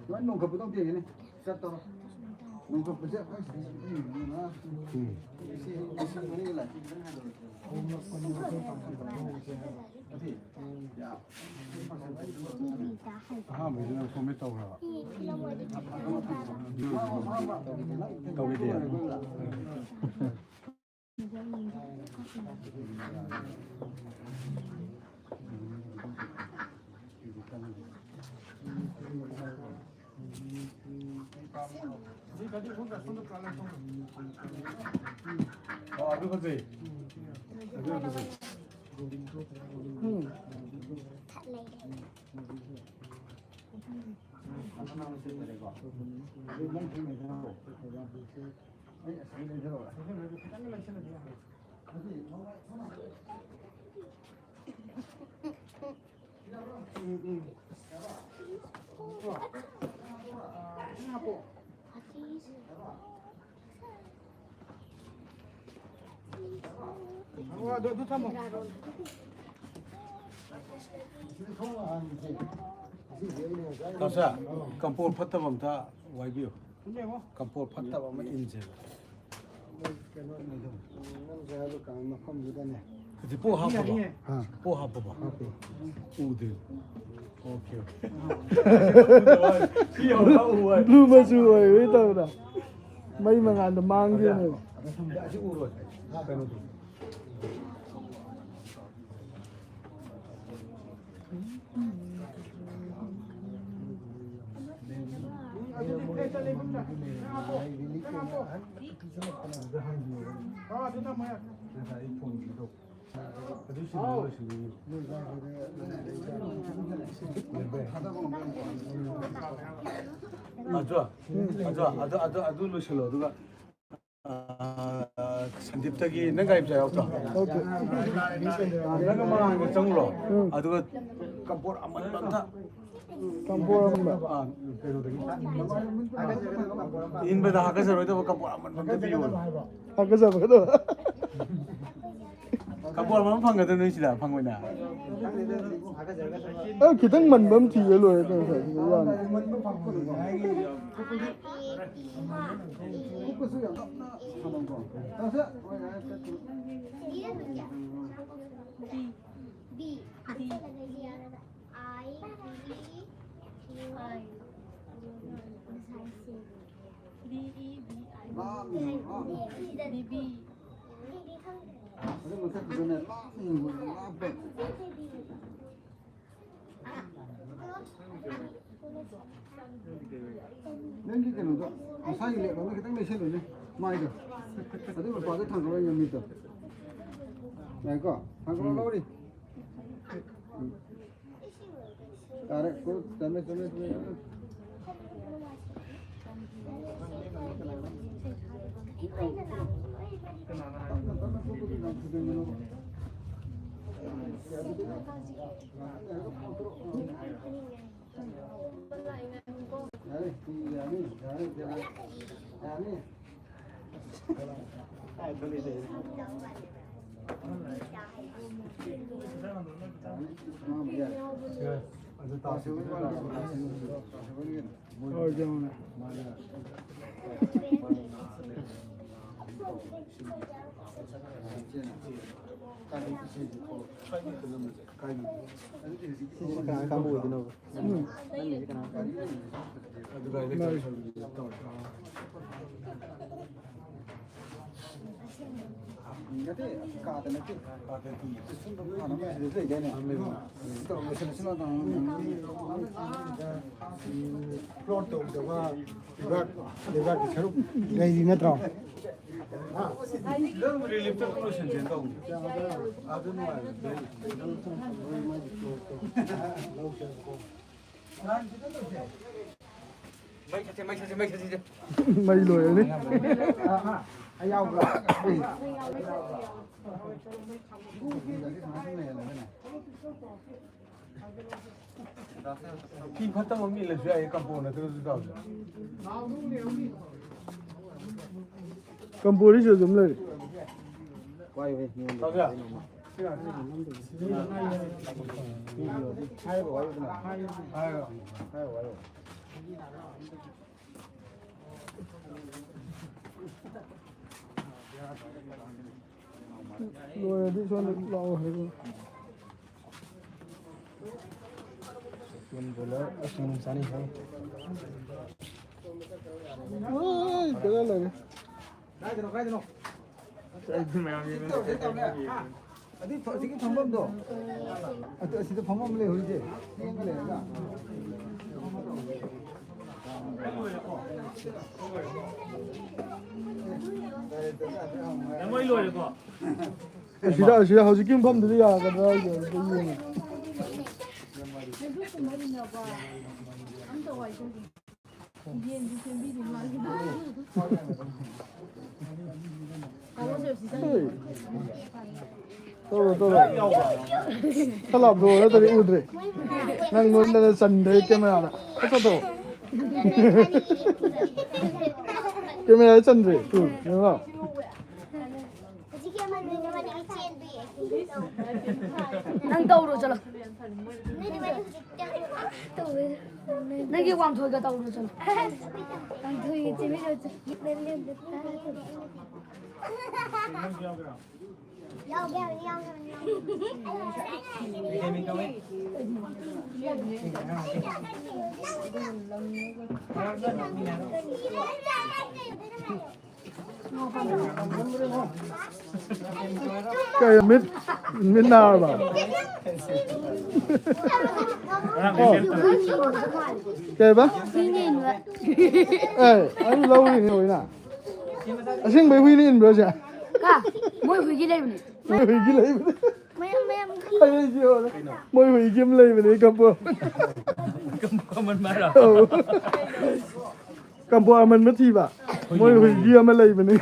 ꯂꯣꯏ ꯅꯣꯡꯈꯠꯄꯗꯧ ꯇꯧꯏꯅꯦ꯫ ꯆꯠꯇꯧꯔꯣ꯫ ꯅꯣꯡꯈꯠꯄꯁꯦ ꯑꯩꯈꯣꯏ ꯁꯤꯗꯩꯁꯤꯗꯤ ꯌꯦꯡꯉꯨꯗꯅ꯫ ꯎꯝ꯫ ꯏꯁꯤꯡ, ꯏꯁꯤꯡ ꯃꯅꯤꯡꯒꯤ ꯂꯥꯏꯠꯁꯦ ꯈꯤꯇꯪ ꯍꯥꯏꯗꯣꯛꯑꯣ꯫ ꯑꯗꯨꯗꯤ, ꯌꯥ꯫ ꯑꯍꯥꯟꯕꯩꯗꯨꯅ ꯐꯣꯔꯃꯦꯠ ꯇꯧꯈ꯭ꯔꯕ꯫ ꯇꯧꯈꯤꯗꯦ꯫ ꯑꯣ, ꯑꯗꯨ ꯐꯖꯩ꯫ ꯑꯗꯨ ꯐꯖꯩ꯫ ꯎꯝ꯫ ꯇꯥꯃꯣꯁꯥ, ꯀꯝꯄꯣꯔ ꯐꯠꯇꯕ ꯑꯝꯇ ꯋꯥꯏꯕꯤꯌꯨ꯫ ꯀꯝꯄꯣꯔ ꯐꯠꯇꯕ ꯑꯃ ꯏꯟꯁꯦꯕ꯫ ꯀꯩꯅꯣ, ꯅꯪꯁꯦ ꯍꯥꯏꯕ ꯀꯥꯟ ꯃꯐꯝꯗꯨꯗꯅꯦ꯫ ꯍꯧꯖꯤꯛ ꯄꯣ ꯍꯥꯞꯄꯕ? ꯑꯥ꯫ ꯄꯣ ꯍꯥꯞꯄꯕ? ꯍꯥꯞꯄꯦ꯫ ꯎꯗꯦ꯫ Okay, okay. ꯁꯤ ꯌꯧꯔꯒ ꯎ ꯍꯥꯏ꯫ ꯕ꯭ꯂꯨ ꯃꯆꯨ ꯑꯣꯏꯕꯩ ꯇꯧꯕꯗ꯫ ꯃꯩ ꯃꯉꯥꯜꯗ ꯃꯥꯡꯈꯤꯕꯅꯦꯕ꯫ ꯑꯁꯤ ꯎꯔꯣꯏ꯫ ꯀꯩꯅꯣꯗꯣ꯫ ꯑꯗꯨ, ꯑꯗꯨ, ꯑꯗꯨ, ꯑꯗꯨ ꯂꯣꯏꯁꯤꯜꯂꯣ, ꯑꯗꯨꯒ ꯑꯥ, ꯁꯟꯗꯤꯞꯇꯒꯤ ꯅꯪ ꯒꯥꯔꯤ ꯃꯆꯥ ꯌꯥꯎꯗ꯭ꯔꯣ? ꯌꯥꯎꯗꯦ꯫ ꯅꯪ ꯃꯃꯥꯡꯗ ꯆꯪꯉꯨꯔꯣ꯫ ꯎꯝ꯫ ꯑꯗꯨꯒ ꯀꯝꯄꯣꯔ ꯑꯃꯟꯕ ꯑꯝꯇ꯫ ꯀꯝꯄꯣꯔ ꯑꯃꯟꯕ? ꯑꯥ, ꯀꯩꯅꯣꯗꯒꯤ꯫ ꯏꯟꯕꯗ ꯍꯥꯀꯠꯆꯔꯣꯏꯗꯕ ꯀꯝꯄꯣꯔ ꯑꯃꯟꯕ ꯑꯝꯇ ꯄꯤꯌꯣ꯫ ꯍꯥꯀꯠꯆꯕꯒꯗꯣ꯫ ꯀꯝꯄꯣꯔ ꯑꯃꯟꯕ ꯐꯪꯒꯗ꯭ꯔꯣ ꯅꯣꯏ ꯁꯤꯗ? ꯐꯪꯉꯣꯏꯅ꯫ ꯑ, ꯈꯤꯇꯪ ꯃꯟꯕ ꯑꯃ ꯊꯤꯔ ꯂꯣꯏꯔꯦ ꯀꯩꯅꯣ, ꯁ꯭ꯋꯥꯏꯗ ꯌꯥꯅꯤ꯫ ꯑꯗꯨ ꯃꯊꯛꯇꯨꯗꯅꯦ ꯂꯥꯞꯅ ꯌꯦꯡꯕ, ꯂꯥꯞꯄꯦ꯫ ꯅꯪꯒꯤ ꯀꯩꯅꯣꯗꯣ, ꯃꯁꯥꯒꯤ ꯂꯦꯞꯂꯣꯝꯗ ꯈꯤꯇꯪ ꯂꯩꯁꯜꯂꯨꯅꯦ, ꯃꯥꯏꯗꯣ꯫ ꯑꯗꯨ ꯃꯄꯥꯗ ꯊꯥꯡꯒꯠꯂꯣ, ꯃꯤꯠꯇꯣ꯫ ꯌꯥꯏꯀꯣ? ꯊꯥꯡꯒꯠꯂꯣ, ꯎꯝ꯫ ꯂꯧꯔꯤ꯫ ꯎꯝ꯫ ꯌꯥꯔꯦ, ꯀꯣ, ꯆꯨꯝꯃꯦ, ꯆꯨꯝꯃꯦ, ꯆꯨꯝꯃꯦ, ꯆꯨꯝꯃꯦ꯫ ꯌꯥꯔꯦ, ꯌꯥꯅꯤ, ꯌꯥꯔꯦ, ꯌꯥꯔꯦ, ꯌꯥꯅꯤ꯫ ꯁꯤꯁꯤ ꯀꯅꯥ ꯀꯥꯡꯕꯨ ꯑꯣꯏꯗꯣꯏꯅꯣꯕ? ꯎꯝ꯫ ꯅꯪꯒꯤꯁꯤ ꯀꯅꯥ ꯀꯥꯡꯕꯨ? ꯅꯠꯇꯦ, ꯀꯥꯗ ꯅꯠꯇꯦ꯫ ꯁꯨꯝꯕ ꯐꯥꯅꯕ ꯁꯤꯗ ꯂꯩꯗꯥꯏꯅꯦ? ꯇꯧꯔꯒ ꯁꯤꯗ ꯁꯤꯃ ꯇꯧꯔꯒ ꯄ꯭ꯂꯣꯠ ꯇꯧꯗꯕ ꯂꯩꯕꯥꯛ, ꯂꯩꯕꯥꯛꯀꯤ ꯁꯔꯨꯛ ꯂꯩꯔꯤ ꯅꯠꯇ꯭ꯔꯣ? ꯑꯗꯨꯝ ꯔꯤꯂꯤꯐꯇ ꯑꯗꯨꯝ ꯂꯣꯏꯁꯤꯟꯁꯦꯅ ꯇꯧꯕꯅꯦ꯫ ꯑꯗꯨ ꯅꯨꯡꯉꯥꯏꯕꯅꯦ꯫ ꯃꯩ ꯂꯣꯏꯔꯅꯤ꯫ ꯐꯤ ꯐꯠꯇꯕ ꯑꯃ ꯏꯜꯂꯁꯨ ꯌꯥꯏꯌꯦ, ꯀꯝꯄꯣ ꯅꯠꯇ꯭ꯔꯁꯨ ꯇꯧꯁꯦ꯫ ꯀꯝꯄꯣꯗꯤ ꯁꯤꯗ ꯑꯗꯨꯝ ꯂꯩꯔꯦ꯫ ꯇꯧꯁꯦ꯫ ꯂꯣꯏꯔꯗꯤ ꯁꯣꯝꯗ ꯂꯥꯛꯑꯣ ꯍꯥꯏꯕ꯫ ꯆꯥꯅꯤꯡꯉꯦ꯫ ꯑꯣꯏ, ꯕꯦꯔꯥ ꯂꯩꯔꯦ꯫ ꯀꯥꯏꯗꯅꯣ, ꯀꯥꯏꯗꯅꯣ? ꯑꯗꯨꯏ ꯐ-, ꯑꯁꯤꯒꯤ ꯐꯝꯐꯝꯗꯣ, ꯑꯗꯨ ꯑꯁꯤꯗ ꯐꯝꯐꯝ ꯂꯩꯍꯧꯔꯤꯁꯦ, ꯆꯦꯡꯒ ꯂꯩꯔꯒ꯫ ꯃꯣꯏ ꯂꯣꯏꯔꯦꯀꯣ? ꯑꯁꯤꯗ, ꯑꯁꯤꯗ ꯍꯧꯖꯤꯛꯀꯤ ꯃꯐꯝꯗꯨꯗ ꯌꯥꯒꯗ꯭ꯔꯥ ꯍꯥꯏꯁꯦ ꯑꯝꯇ ꯌꯦꯡꯉꯦ꯫ ꯍꯦ꯫ ꯇꯧꯔꯣ, ꯇꯧꯔꯣ꯫ ꯈꯔ ꯂꯥꯞꯊꯣꯛꯑꯣ, ꯅꯠꯇ꯭ꯔꯗꯤ ꯎꯗ꯭ꯔꯦ꯫ ꯅꯪ ꯅꯣꯏꯗꯅ ꯆꯟꯗ꯭ꯔꯦ ꯀꯦꯃꯦꯔꯥꯗ꯫ ꯑꯁ, ꯇꯧ꯫ ꯀꯦꯃꯦꯔꯥꯗ ꯆꯟꯗ꯭ꯔꯦ꯫ ꯎ, ꯌꯦꯡꯉꯣ꯫ ꯅꯪ ꯇꯧꯔꯣ, ꯆꯠꯂꯣ꯫ ꯅꯪꯒꯤ ꯋꯥꯡꯊꯣꯏꯒ ꯇꯧꯔꯣ, ꯆꯠꯂꯣ꯫ ꯋꯥꯡꯊꯣꯏꯒ ꯆꯦꯟꯃꯤꯟꯅꯔꯣ, ꯆꯠꯂꯣ꯫ ꯌꯥꯎꯒꯦ, ꯌꯥꯎꯒꯦ, ꯌꯥꯎꯒꯦ꯫ ꯀꯩ ꯃꯤꯠ, ꯃꯤꯠ ꯅꯥꯔꯕ? ꯑꯣ꯫ ꯀꯩꯕ? ꯑꯦ, ꯑꯩ ꯂꯧꯔꯤꯅꯦ ꯂꯣꯏꯅ꯫ ꯑꯁꯦꯡꯕꯩ ꯍꯨꯏꯅ ꯏꯟꯕ꯭ꯔꯣ ꯁꯦ? ꯀꯥ, ꯃꯣꯏ ꯍꯨꯏꯒꯤ ꯂꯩꯕꯅꯦ꯫ ꯃꯣꯏ ꯍꯨꯏꯒꯤ ꯂꯩꯕꯅꯦ꯫ ꯃꯌꯥꯝ, ꯃꯌꯥꯝ꯫ ꯑꯩ ꯍꯨꯏꯒꯤ ꯍꯣꯏ꯫ ꯃꯣꯏ ꯍꯨꯏꯒꯤ ꯑꯃ ꯂꯩꯕꯅꯦ, ꯀꯞꯄꯣ꯫ ꯀꯃꯟ ꯃꯥꯔꯣ? ꯑꯧ꯫ ꯀꯝꯕꯣ ꯑꯃꯟꯕ ꯊꯤꯕ꯫ ꯃꯣꯏ ꯍꯨꯏꯒꯤ ꯑꯃ ꯂꯩꯕꯅꯦ꯫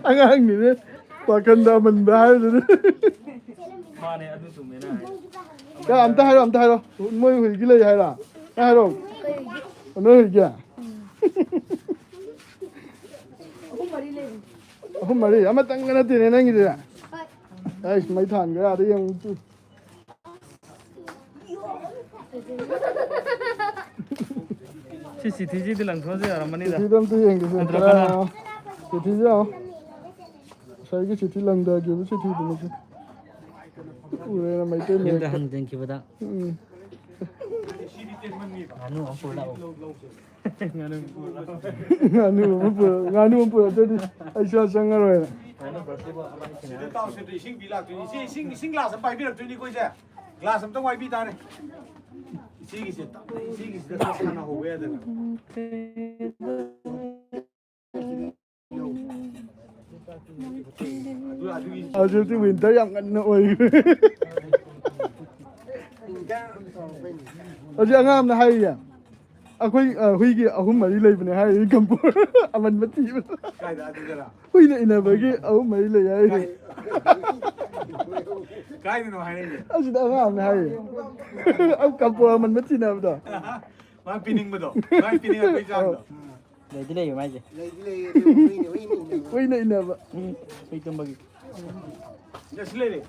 ꯑꯉꯥꯡꯅꯤꯅꯦ꯫ ꯋꯥꯈꯟꯗ ꯑꯃꯟꯕ ꯍꯥꯏꯕꯗꯨꯅꯦ꯫ ꯃꯥꯅꯦ, ꯑꯗꯨ ꯆꯨꯝꯃꯦ ꯅꯪ ꯍꯥꯏꯗꯣ꯫ ꯀꯌꯥ, ꯑꯝꯇ ꯍꯥꯏꯔꯣ, ꯑꯝꯇ ꯍꯥꯏꯔꯣ꯫ ꯃꯣꯏ ꯍꯨꯏꯒꯤ ꯂꯩ ꯍꯥꯏꯔꯣ? ꯅꯪ ꯍꯥꯏꯔꯣ꯫ ꯅꯣꯏ ꯍꯨꯏꯒꯤ? ꯑꯍꯨꯝ ꯃꯔꯤ? ꯑꯃꯇꯪꯒ ꯅꯠꯇꯦꯅꯦ ꯅꯪꯒꯤꯗꯤ꯫ ꯑꯩꯁ, ꯃꯩ ꯊꯥꯟꯈ꯭ꯔꯦ, ꯑꯥꯗ ꯌꯦꯡꯉꯨ ꯇꯨ꯫ ꯁꯤ ꯆꯤꯊꯤꯁꯤꯗꯤ ꯂꯪꯊꯣꯛꯑꯁꯨ ꯌꯥꯔꯝꯃꯅꯤꯗ꯫ ꯆꯤꯊꯤꯗꯣ ꯑꯝꯇ ꯌꯦꯡꯒꯦꯁꯦ꯫ ꯅꯠꯇ꯭ꯔꯒꯅ ꯀꯔꯥꯏꯅꯣ? ꯆꯤꯊꯤꯁꯦ ꯌꯦꯡꯉꯣ꯫ ꯉꯁꯥꯏꯒꯤ ꯆꯤꯊꯤ ꯂꯪꯊꯈꯤꯕ ꯆꯤꯊꯤꯗꯨꯅꯁꯦ꯫ ꯎꯔꯦꯅ ꯃꯩꯇꯩ ꯌꯨꯝꯗ ꯃꯌꯦꯛꯇ꯫ ꯍꯟꯖꯤꯟꯈꯤꯕꯗ꯫ ꯎꯝ꯫ ꯉꯥꯅꯨ ꯑꯃ ꯄꯨꯔ ꯂꯥꯛꯎ꯫ ꯉꯥꯅꯨ ꯑꯃ ꯄꯨꯔ-, ꯉꯥꯅꯨ ꯑꯃ ꯄꯨꯔꯛꯇ꯭ꯔꯗꯤ ꯑꯩ ꯁꯨꯡꯆꯪ ꯆꯪꯉꯔꯣꯏꯅ꯫ ꯁꯤꯗ ꯇꯥꯎ, ꯁꯤꯗ ꯏꯁꯤꯡ ꯄꯤ ꯂꯥꯛꯇꯣꯏꯅꯤ꯫ ꯏꯆꯦ, ꯏꯁꯤꯡ, ꯏꯁꯤꯡ ꯒ꯭ꯂꯥꯁ ꯑꯃ ꯄꯥꯏꯕꯤꯔꯛꯇꯣꯏꯅꯤꯀꯣ, ꯏꯆꯦ꯫ ꯒ꯭ꯂꯥꯁ ꯑꯝꯇꯪ ꯋꯥꯏꯕꯤ ꯇꯥꯔꯦ꯫ ꯏꯆꯦꯒꯤꯁꯦ, ꯏꯆꯦꯒꯤꯁꯤꯗ ꯈꯔ ꯁꯥꯟꯅꯍꯧꯕ ꯌꯥꯗꯅ꯫ ꯑꯗꯨ, ꯑꯗꯨꯒꯤ ꯍꯧꯖꯤꯛꯇꯤ ꯋꯤꯟꯇꯔ ꯌꯥꯝ ꯉꯟꯅ ꯑꯣꯏꯈ꯭ꯔꯦ꯫ ꯍꯧꯖꯤꯛ ꯑꯉꯥꯡ ꯑꯃꯅ ꯍꯥꯏꯔꯤꯌꯦ, ꯑꯩꯈꯣꯏ, ꯑ, ꯍꯨꯏꯒꯤ ꯑꯍꯨꯝ ꯃꯔꯤ ꯂꯩꯕꯅꯦ ꯍꯥꯏꯔꯤ ꯀꯝꯄꯣꯔ ꯑꯃꯟꯕ ꯊꯤꯕꯗ꯫ ꯀꯥꯏꯗ? ꯑꯗꯨꯗꯔ? ꯍꯨꯏꯅ ꯏꯟꯅꯕꯒꯤ ꯑꯍꯨꯝ ꯃꯔꯤ ꯂꯩ ꯍꯥꯏꯔꯤ꯫ ꯀꯥꯏ-, ꯀꯥꯏꯗꯅꯣ ꯍꯥꯏꯔꯛꯏꯁꯦ? ꯑꯁꯤꯗ ꯑꯉꯥꯡ ꯑꯃꯅ ꯍꯥꯏꯔꯤ꯫ ꯑ, ꯀꯝꯄꯣꯔ ꯑꯃꯟꯕ ꯊꯤꯅꯕꯗꯣ꯫ ꯃꯥ ꯄꯤꯅꯤꯡꯕꯗꯣ, ꯃꯥ ꯄꯤꯅꯤꯡꯉꯛꯄꯒꯤ ꯆꯥꯡꯗꯣ꯫ ꯑꯧ꯫ ꯂꯩꯗꯤ ꯂꯩꯌꯦ ꯃꯥꯏꯁꯦ꯫ ꯂꯩꯗꯤ ꯂꯩꯌꯦ, ꯑꯗꯨ ꯍꯨꯏꯅ, ꯍꯨꯏꯅ ꯏꯟꯅꯕ꯫ ꯍꯨꯏꯅ ꯏꯟꯅꯕ꯫ ꯎꯝ, ꯍꯨꯏ ꯇꯨꯝꯕꯒꯤ꯫ ꯌꯥ, ꯁꯤ ꯂꯩꯔꯦ꯫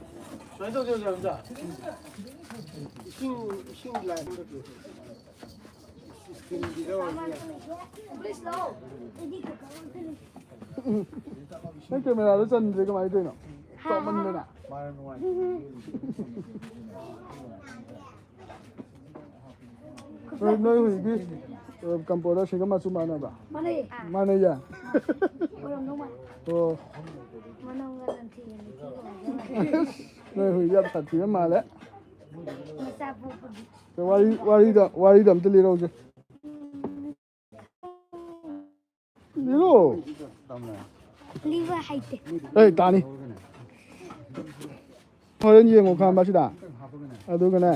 ꯁꯨꯃꯥꯏꯅ ꯇꯧꯁꯦ, ꯑꯣꯖꯥ, ꯑꯣꯖꯥ꯫ ꯏꯁꯤꯡ, ꯏꯁꯤꯡ ꯒ꯭ꯂꯥꯁ ꯑꯃ ꯄꯤꯌꯨ꯫ ꯏꯁꯀꯤꯟꯒꯤꯗ ꯑꯣꯏꯔꯁꯨ ꯌꯥꯏ꯫ ꯅꯪ ꯀꯦꯃꯦꯔꯥꯗ ꯆꯟꯗ꯭ꯔꯦ, ꯀꯃꯥꯏꯅ ꯇꯧꯔꯤꯅꯣ? ꯍꯥ? ꯆꯥꯎꯃꯟꯗꯅ꯫ ꯅꯣꯏ, ꯅꯣꯏ ꯍꯨꯏꯒꯤ, ꯑ, ꯀꯝꯄꯣꯗ ꯁꯤꯒ ꯃꯆꯨ ꯃꯥꯟꯅꯕ꯭ꯔꯥ? ꯃꯥꯟꯅꯩ꯫ ꯃꯥꯟꯅꯩꯌꯦ? ꯑꯣꯏꯔꯝꯗꯧ ꯃꯥꯜꯂꯦ꯫ ꯑꯣ꯫ ꯃꯅꯝꯒ ꯅꯝꯊꯤꯕꯅꯤ, ꯊꯤꯕ ꯃꯥꯜꯂꯦ꯫ ꯅꯣꯏ ꯍꯨꯏ ꯌꯥꯝ ꯁꯥꯊꯤꯕ ꯃꯥꯜꯂꯦ꯫ ꯃꯆꯥ ꯄꯣꯛꯄꯒꯤ꯫ ꯋꯥꯔꯤ, ꯋꯥꯔꯤꯗ, ꯋꯥꯔꯤꯗ ꯑꯝꯇ ꯂꯤꯔꯛꯎꯁꯦ꯫ ꯂꯤꯔꯣ꯫ ꯂꯤꯕ ꯍꯩꯇꯦ꯫ ꯑꯩ ꯇꯥꯅꯤ꯫ ꯍꯣꯔꯦꯟ ꯌꯦꯡꯉꯣ ꯈꯪꯉꯕ ꯁꯤꯗ꯫ ꯑꯗꯨꯒꯅꯦ,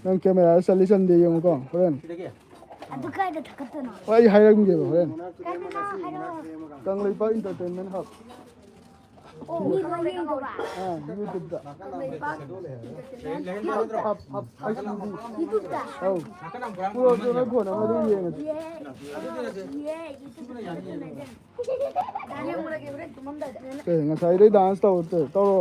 ꯅꯪ ꯀꯦꯃꯦꯔꯥꯗ ꯆꯠꯂꯤ ꯆꯟꯗꯦ ꯌꯦꯡꯉꯨꯀꯣ ꯍꯣꯔꯦꯟ꯫ ꯁꯤꯗꯒꯤ? ꯑꯗꯨ ꯀꯥꯏꯗ ꯊꯥꯒꯠꯇꯣꯏꯅꯣ? ꯑꯩ ꯍꯥꯏꯔꯝꯒꯦꯕ ꯍꯣꯔꯦꯟ꯫ ꯀꯥꯏꯗꯅꯣ ꯍꯥꯏꯔꯛꯑꯣ꯫ Kangleipak Entertainment Hub꯫ ꯑꯣ, ꯃꯤ ꯂꯣꯏ ꯌꯦꯡꯗꯧꯕ? ꯑꯥ, YouTube-ꯇ꯫ Kangleipak Entertainment Hub꯫ Hub, hub, H U B꯫ YouTube-ꯇ? ꯑꯧ꯫ ꯄꯨꯔꯛꯑꯣ, ꯅꯣꯏ phone ꯑꯃ ꯑꯗꯨꯝ ꯌꯦꯡꯉꯁꯤ꯫ ꯌꯦ꯫ ꯌꯦ, YouTube-ꯇ ꯊꯥꯒꯠꯇꯣꯏꯅꯦ꯫ ꯌꯦꯡꯉꯨꯔꯒꯦ ꯍꯣꯔꯦꯟ ꯇꯨꯝꯃꯝꯗꯥꯏꯗ꯫ ꯑꯦ, ꯉꯁꯥꯏꯗꯩ dance ꯇꯧꯔ ꯇꯧꯔꯣ꯫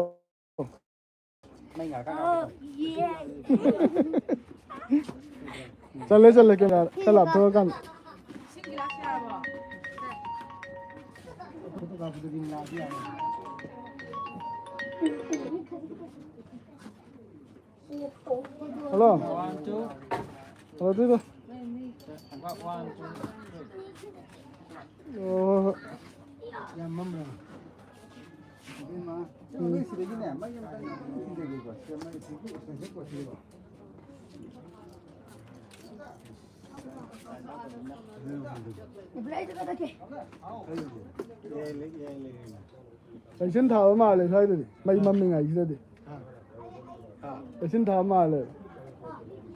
ꯆꯠꯂꯦ, ꯆꯠꯂꯦ, camera ꯈꯔ ꯂꯥꯞꯊꯣꯛꯑꯀꯥꯟꯗ꯫ ꯍꯜꯂꯣ꯫ ꯍꯜꯂꯣ, ꯑꯗꯨꯗꯣ꯫ ꯑꯣ, ꯍꯣꯏ, ꯍꯣꯏ꯫ ꯌꯥꯝ ꯃꯝꯕ꯭ꯔꯥ? ꯏꯕꯦꯝꯃ, ꯅꯣꯏ ꯁꯤꯗꯒꯤꯅꯦ, ꯃꯩ ꯑꯝꯇ ꯊꯤꯟꯖꯒꯦꯀꯣ꯫ ꯁꯤꯗ ꯃꯩ ꯊꯤꯟꯖꯒꯦ꯫ ꯂꯩꯆꯤꯟ ꯊꯥꯕ ꯃꯥꯜꯂꯦ ꯁ꯭ꯋꯥꯏꯗꯗꯤ, ꯃꯩ ꯃꯝꯃꯤꯉꯩꯁꯤꯗꯗꯤ꯫ ꯂꯩꯆꯤꯟ ꯊꯥꯕ ꯃꯥꯜꯂꯦ꯫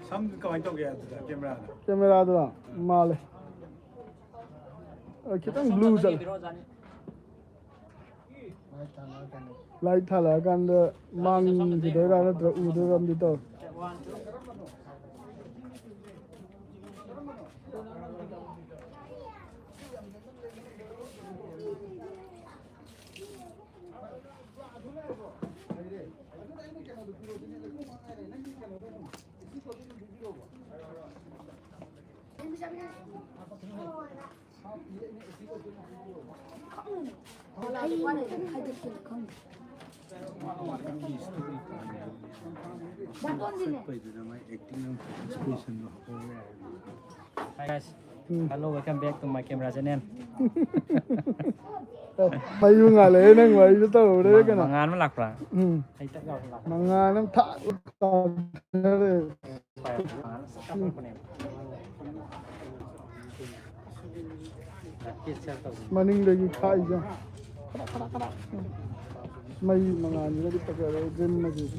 ꯁꯝ ꯀꯃꯥꯏꯅ ꯇꯧꯒꯦ ꯑꯗꯨꯗ, camera-ꯗ? Camera-ꯗꯨꯔꯣ? ꯃꯥꯜꯂꯦ꯫ ꯑ, ꯈꯤꯇꯪ blue ꯆꯠꯂꯦ꯫ Light ꯊꯥꯜꯂꯛꯑꯀꯥꯟꯗ ꯃꯥꯡꯈꯤꯗꯣꯏꯔꯥ ꯅꯠꯇ꯭ꯔ ꯎꯗꯣꯏꯔꯥ ꯑꯃꯗꯤ ꯇꯧꯔꯦ꯫ Guys, um. Hello, welcome back to my camera channel. ꯃꯩꯕꯨ ꯉꯥꯜꯂꯛꯑꯦ ꯅꯪ ꯋꯥꯔꯤꯗꯣ ꯇꯧꯔꯨꯔꯦ ꯃ-, ꯀꯩꯅꯣ? ꯃꯉꯥꯜ ꯑꯃ ꯂꯥꯛꯄ꯭ꯔꯥ? ꯎꯝ꯫ ꯍꯩꯇꯛ ꯌꯥꯎꯕ ꯂꯥꯛꯄ꯭ꯔꯥ? ꯃꯉꯥꯜ ꯑꯃ ꯊꯥꯛ ꯇꯥꯊꯔꯦ꯫ ꯃꯉꯥꯜ ꯑꯃ ꯁꯛ ꯀꯥꯞꯊꯣꯔꯛꯄꯅꯦꯕ꯫ ꯃꯅꯤꯡꯗꯒꯤ ꯈꯥꯛꯏꯁꯦ꯫ ꯃꯩ ꯃꯉꯥꯜꯁꯤꯅꯗꯤ ꯐꯖꯔꯦ, ꯒ꯭ꯔꯤꯟ ꯃꯆꯨꯁꯦ꯫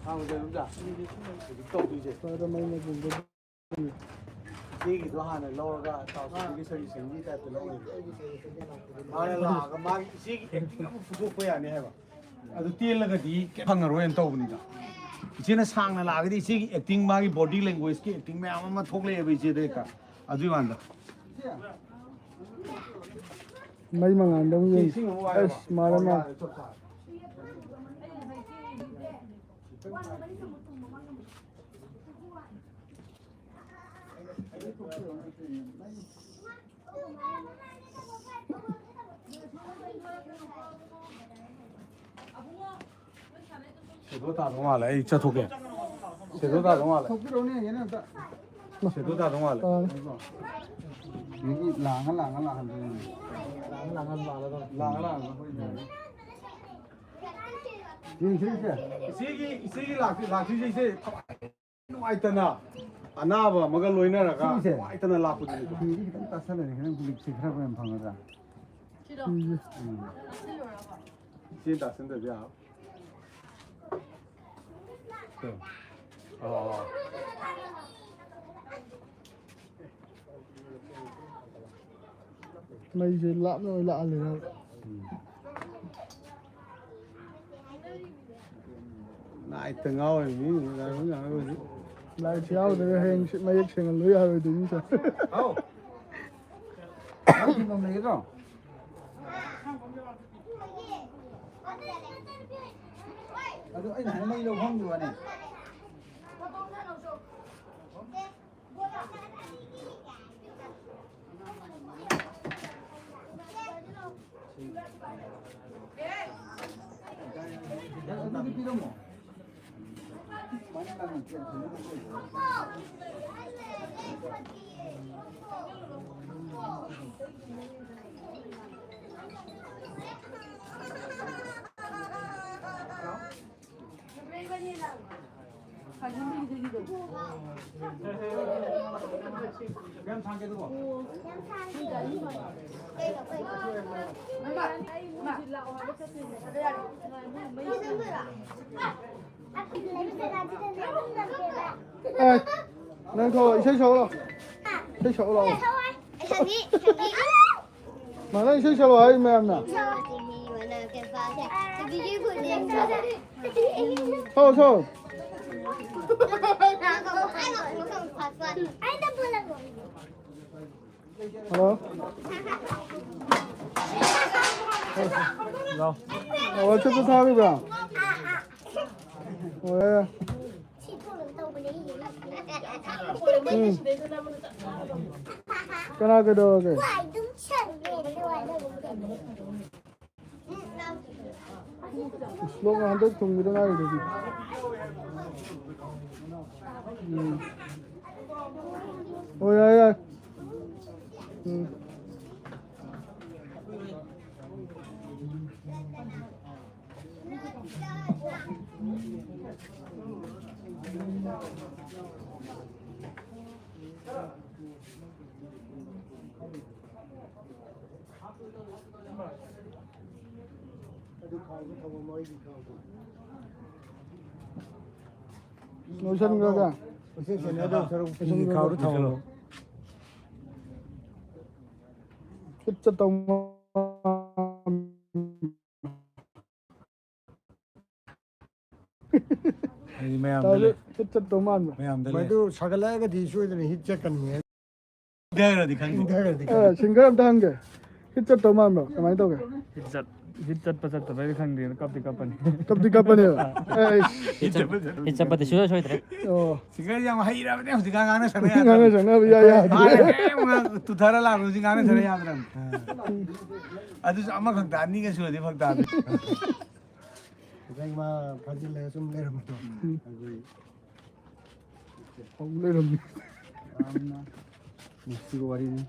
ꯍꯥꯡꯉꯨꯁꯦ ꯑꯗꯨꯝ ꯆꯥ꯫ ꯍꯧꯖꯤꯛ ꯇꯧꯗꯣꯏꯁꯦ꯫ ꯐꯔꯦ, ꯃꯩ ꯃꯒꯨꯝꯗ꯫ ꯏꯆꯦꯒꯤꯗꯣ ꯍꯥꯟꯅ ꯂꯧꯔꯒ ꯇꯥꯎꯊꯣꯛꯄꯒꯤ ꯁꯖꯦꯁꯟꯒꯤ ꯇꯥꯏꯞꯇ ꯂꯧꯔꯤꯅꯦ꯫ ꯃꯥꯅ ꯂꯥꯛꯑꯒ ꯃꯥꯒꯤ ꯏꯆꯦꯒꯤ ꯑꯦꯛꯇꯤꯡ ꯑꯃ ꯐꯨꯗꯣꯛꯄ ꯌꯥꯅꯤ ꯍꯥꯏꯕ꯫ ꯑꯗꯨ ꯇꯦꯜꯂꯒꯗꯤ ꯀꯩꯝ ꯐꯪꯉꯔꯣꯏꯅ ꯇꯧꯕꯅꯤꯗ꯫ ꯏꯆꯦꯅ ꯁꯥꯡꯅ ꯂꯥꯛꯑꯒꯗꯤ ꯏꯆꯦꯒꯤ ꯑꯦꯛꯇꯤꯡ, ꯃꯥꯒꯤ ꯕꯣꯗꯤ ꯂꯦꯡꯒ꯭ꯋꯦꯖꯀꯤ ꯑꯦꯛꯇꯤꯡ ꯃꯌꯥꯝ ꯑꯃ ꯊꯣꯛꯂꯛꯑꯦꯕ ꯏꯆꯦꯗ ꯍꯦꯛꯇ꯫ ꯑꯗꯨꯏ ꯋꯥꯅꯤꯗ꯫ ꯃꯩ ꯃꯉꯥꯜꯗ ꯑꯃꯨꯛ ꯌꯦꯡꯁꯤ꯫ ꯏꯁꯤꯡ ꯑꯃꯨꯛ ꯋꯥꯏꯔꯕ? ꯑꯁ, ꯃꯥꯔꯦ, ꯑꯣ, ꯃꯥꯔꯦ꯫ ꯌꯥꯔꯦ, ꯆꯞ ꯆꯥꯔꯦ꯫ ꯁꯦꯗꯣ ꯇꯥꯗꯧ ꯃꯥꯜꯂꯦ, ꯑꯩ ꯆꯠꯊꯣꯛꯀꯦ꯫ ꯁꯦꯗꯣ ꯇꯥꯗꯧ ꯃꯥꯜꯂꯦ꯫ ꯊꯣꯛꯄꯤꯔꯛꯎꯅꯦ, ꯌꯦꯡꯒꯦꯅꯦ ꯑꯝꯇ꯫ ꯁꯦꯗꯣ ꯇꯥꯗꯧ ꯃꯥꯜꯂꯦ꯫ ꯇꯥꯔꯦ꯫ ꯃꯤꯒꯤ ꯂꯥꯡꯉ ꯂꯥꯡꯉ ꯂꯥꯛꯍꯟꯗꯣꯏꯅꯦ꯫ ꯂꯥꯡꯉ ꯂꯥꯡꯉ ꯂꯥꯛꯍꯜꯂꯗꯧꯅꯦ꯫ ꯂꯥꯡꯉ ꯂꯥꯡꯉ ꯑꯩꯈꯣꯏ ꯌꯦꯡꯁꯤ, ꯌꯦꯡꯁꯤ꯫ ꯏꯆꯦꯒꯤ, ꯏꯆꯦꯒꯤ ꯂꯥꯛꯇꯣꯏ-, ꯂꯥꯛꯇꯣꯏꯁꯦ ꯏꯆꯦ ꯊꯋꯥꯏ ꯅꯨꯡꯉꯥꯏꯇꯅ ꯑꯅꯥꯕ ꯑꯃꯒ ꯂꯣꯏꯅꯔꯒ ꯁꯤꯁꯦ? ꯅꯨꯡꯉꯥꯏꯇꯅ ꯂꯥꯛꯄꯗꯨꯅꯤꯀꯣ꯫ ꯐꯤꯁꯦ ꯈꯤꯇꯪ ꯇꯥꯁꯜꯂꯗꯤ ꯈꯤꯇꯪ ꯕꯤꯠꯁꯦ ꯈꯔ ꯌꯥꯝ ꯐꯪꯒꯗ꯭ꯔꯥ? ꯁꯤꯔꯣ? ꯎꯝ꯫ ꯇꯥꯁꯤꯜꯂꯨꯔꯕꯣ? ꯏꯆꯦ ꯇꯥꯁꯟꯗ꯭ꯔꯗꯤ ꯌꯥꯔꯣꯏ꯫ ꯑꯣ꯫ ꯃꯩꯁꯦ ꯂꯥꯞꯅ ꯑꯣꯏ ꯂꯥꯛꯍꯜꯂꯤꯔꯕ? ꯎꯝ꯫ ꯂꯥꯏꯠꯇ ꯉꯥꯎꯔꯤꯕ ꯃꯤ ꯉꯥꯏꯔꯣꯏ ꯉꯥꯏꯔꯣꯏ ꯍꯧꯖꯤꯛ꯫ ꯂꯥꯏꯠꯁꯦ ꯌꯥꯎꯗ꯭ꯔꯒ ꯍꯌꯦꯡ ꯁꯤ ꯃꯌꯦꯛ ꯁꯦꯡꯍꯜꯂꯨ ꯌꯥꯔꯣꯏꯗꯣꯏꯅꯤ, ꯁꯥꯔ꯫ ꯍꯥꯎ꯫ ꯅꯪ ꯊꯤꯟꯐꯝ ꯂꯩꯒꯗ꯭ꯔꯣ? ꯑꯗꯨ ꯑꯩꯅ ꯍꯥꯏ ꯃꯩ ꯂꯧꯐꯝꯒꯤ ꯋꯥꯅꯤ꯫ ꯑꯗꯨꯗꯤ ꯄꯤꯔꯝꯃꯣ꯫ ꯑꯦ, ꯅꯪ ꯊꯣꯛꯂꯛꯑꯣ, ꯏꯁꯩ ꯁꯛꯎ ꯂꯥꯎ꯫ ꯏꯁꯩ ꯁꯛꯎ ꯂꯥꯎ꯫ ꯃꯥ, ꯅꯪ ꯏꯁꯩ ꯁꯛꯂꯣ ꯍꯥꯏ ꯃꯌꯥꯝꯅ꯫ ꯊꯣꯛꯂꯛꯑꯣ, ꯊꯣꯛꯂꯛꯑꯣ꯫ ꯍꯜꯂꯣ꯫ ꯂꯥꯎ꯫ ꯑꯣ, ꯋꯥꯆꯞꯇ ꯊꯥꯈꯤꯕ꯭ꯔꯥ? ꯑꯣ, ꯌꯥꯏ, ꯌꯥꯏ꯫ ꯎꯝ꯫ ꯀꯅꯥ ꯀꯩꯗꯧꯔꯒꯦ? ꯏꯁ, ꯂꯣꯛꯅ ꯍꯟꯗꯛ ꯊꯨꯡꯈꯤꯗ ꯉꯥꯏꯔꯤꯗꯨꯗꯤ꯫ ꯎꯝ꯫ ꯑꯣ, ꯌꯥꯏ, ꯌꯥꯏ꯫ ꯎꯝ꯫ ꯂꯣꯏꯁꯟꯈ꯭ꯔꯒ? ꯂꯣꯏꯁꯟꯈ꯭ꯔꯒ? ꯐꯤ ꯈꯥꯎꯗ ꯊꯝꯃꯣ꯫ ꯍꯤꯠ ꯆꯠꯇꯧ ꯃꯥꯟ-, ꯍꯥꯏꯗꯤ ꯃꯌꯥꯝꯗ ꯇꯥꯁꯨ ꯂꯩ꯫ ꯍꯤꯠ ꯆꯠꯇꯧ ꯃꯥꯟꯕ꯫ ꯃꯌꯥꯝꯗ ꯂꯩ꯫ ꯃꯗꯨ ꯁꯥꯒꯠꯂꯛꯑꯒꯗꯤ ꯁꯣꯏꯗꯅ ꯍꯤꯠ ꯆꯠꯀꯅꯤ꯫ ꯏꯪꯊꯈ꯭ꯔꯗꯤ ꯈꯪꯗꯦ꯫ ꯏꯪꯊꯈ꯭ꯔꯗꯤ ꯑꯦ, ꯈꯪꯗꯦ꯫ ꯁꯤꯡꯒꯔ ꯑꯝꯇ ꯍꯪꯒꯦ꯫ ꯍꯤꯠ ꯆꯠꯇꯧ ꯃꯥꯟꯕ꯭ꯔꯣ? ꯀꯃꯥꯏꯅ ꯇꯧꯒꯦ? ꯍꯤꯠ ꯆꯠ-, ꯍꯤꯠ ꯆꯠꯄ ꯆꯠꯇꯕꯩꯗꯤ ꯈꯪꯗꯦ, ꯀꯞꯇꯤ ꯀꯞꯄꯅꯤ꯫ ꯀꯞꯇꯤ ꯀꯞꯄꯅꯦꯕ? ꯑꯦ, ꯏꯁ꯫ ꯍꯤꯠ ꯆꯠ-, ꯍꯤꯠ ꯆꯠꯄꯗꯤ ꯁꯨꯡꯁꯣꯏ ꯁꯣꯏꯗ꯭ꯔꯦ꯫ ꯑꯣ꯫ ꯁꯤꯡꯒꯔ ꯌꯥꯝ ꯍꯩꯔꯕꯅꯦ ꯍꯧꯖꯤꯛꯀꯥꯟ, ꯉꯥꯡꯅ ꯁꯛꯅ ꯌꯥꯗ꯭ꯔꯕꯅꯦ꯫ ꯉꯥꯡꯅ ꯁꯛꯅꯕ ꯏꯌꯥ ꯌꯥꯗ꯭ꯔꯦ꯫ ꯍꯥꯟꯅ ꯍꯦꯛ ꯉꯥꯡ-, ꯇꯨꯊꯔ ꯂꯥꯛꯄ ꯍꯧꯖꯤꯛ ꯉꯥꯡꯅ ꯁꯛꯅ ꯌꯥꯗ꯭ꯔꯕꯅꯦ꯫ ꯑꯗꯨꯁꯨ ꯑꯃꯈꯛꯇ ꯑꯅꯤꯒ ꯁꯨꯔꯗꯤ ꯐꯔꯛ ꯇꯥꯗ꯭ꯔꯦ꯫ ꯉꯁꯥꯏ ꯃꯥ ꯐꯥꯖꯤꯜꯂꯒ ꯁꯨꯝ ꯂꯩꯔꯝꯕꯗꯣ꯫ ꯎꯝ꯫ ꯑꯗꯨꯒꯤ ꯍꯧ ꯂꯩꯔꯝꯃꯤ꯫ ꯌꯥꯝꯅ ꯅꯨꯡꯁꯤꯕ ꯋꯥꯔꯤꯅꯤ꯫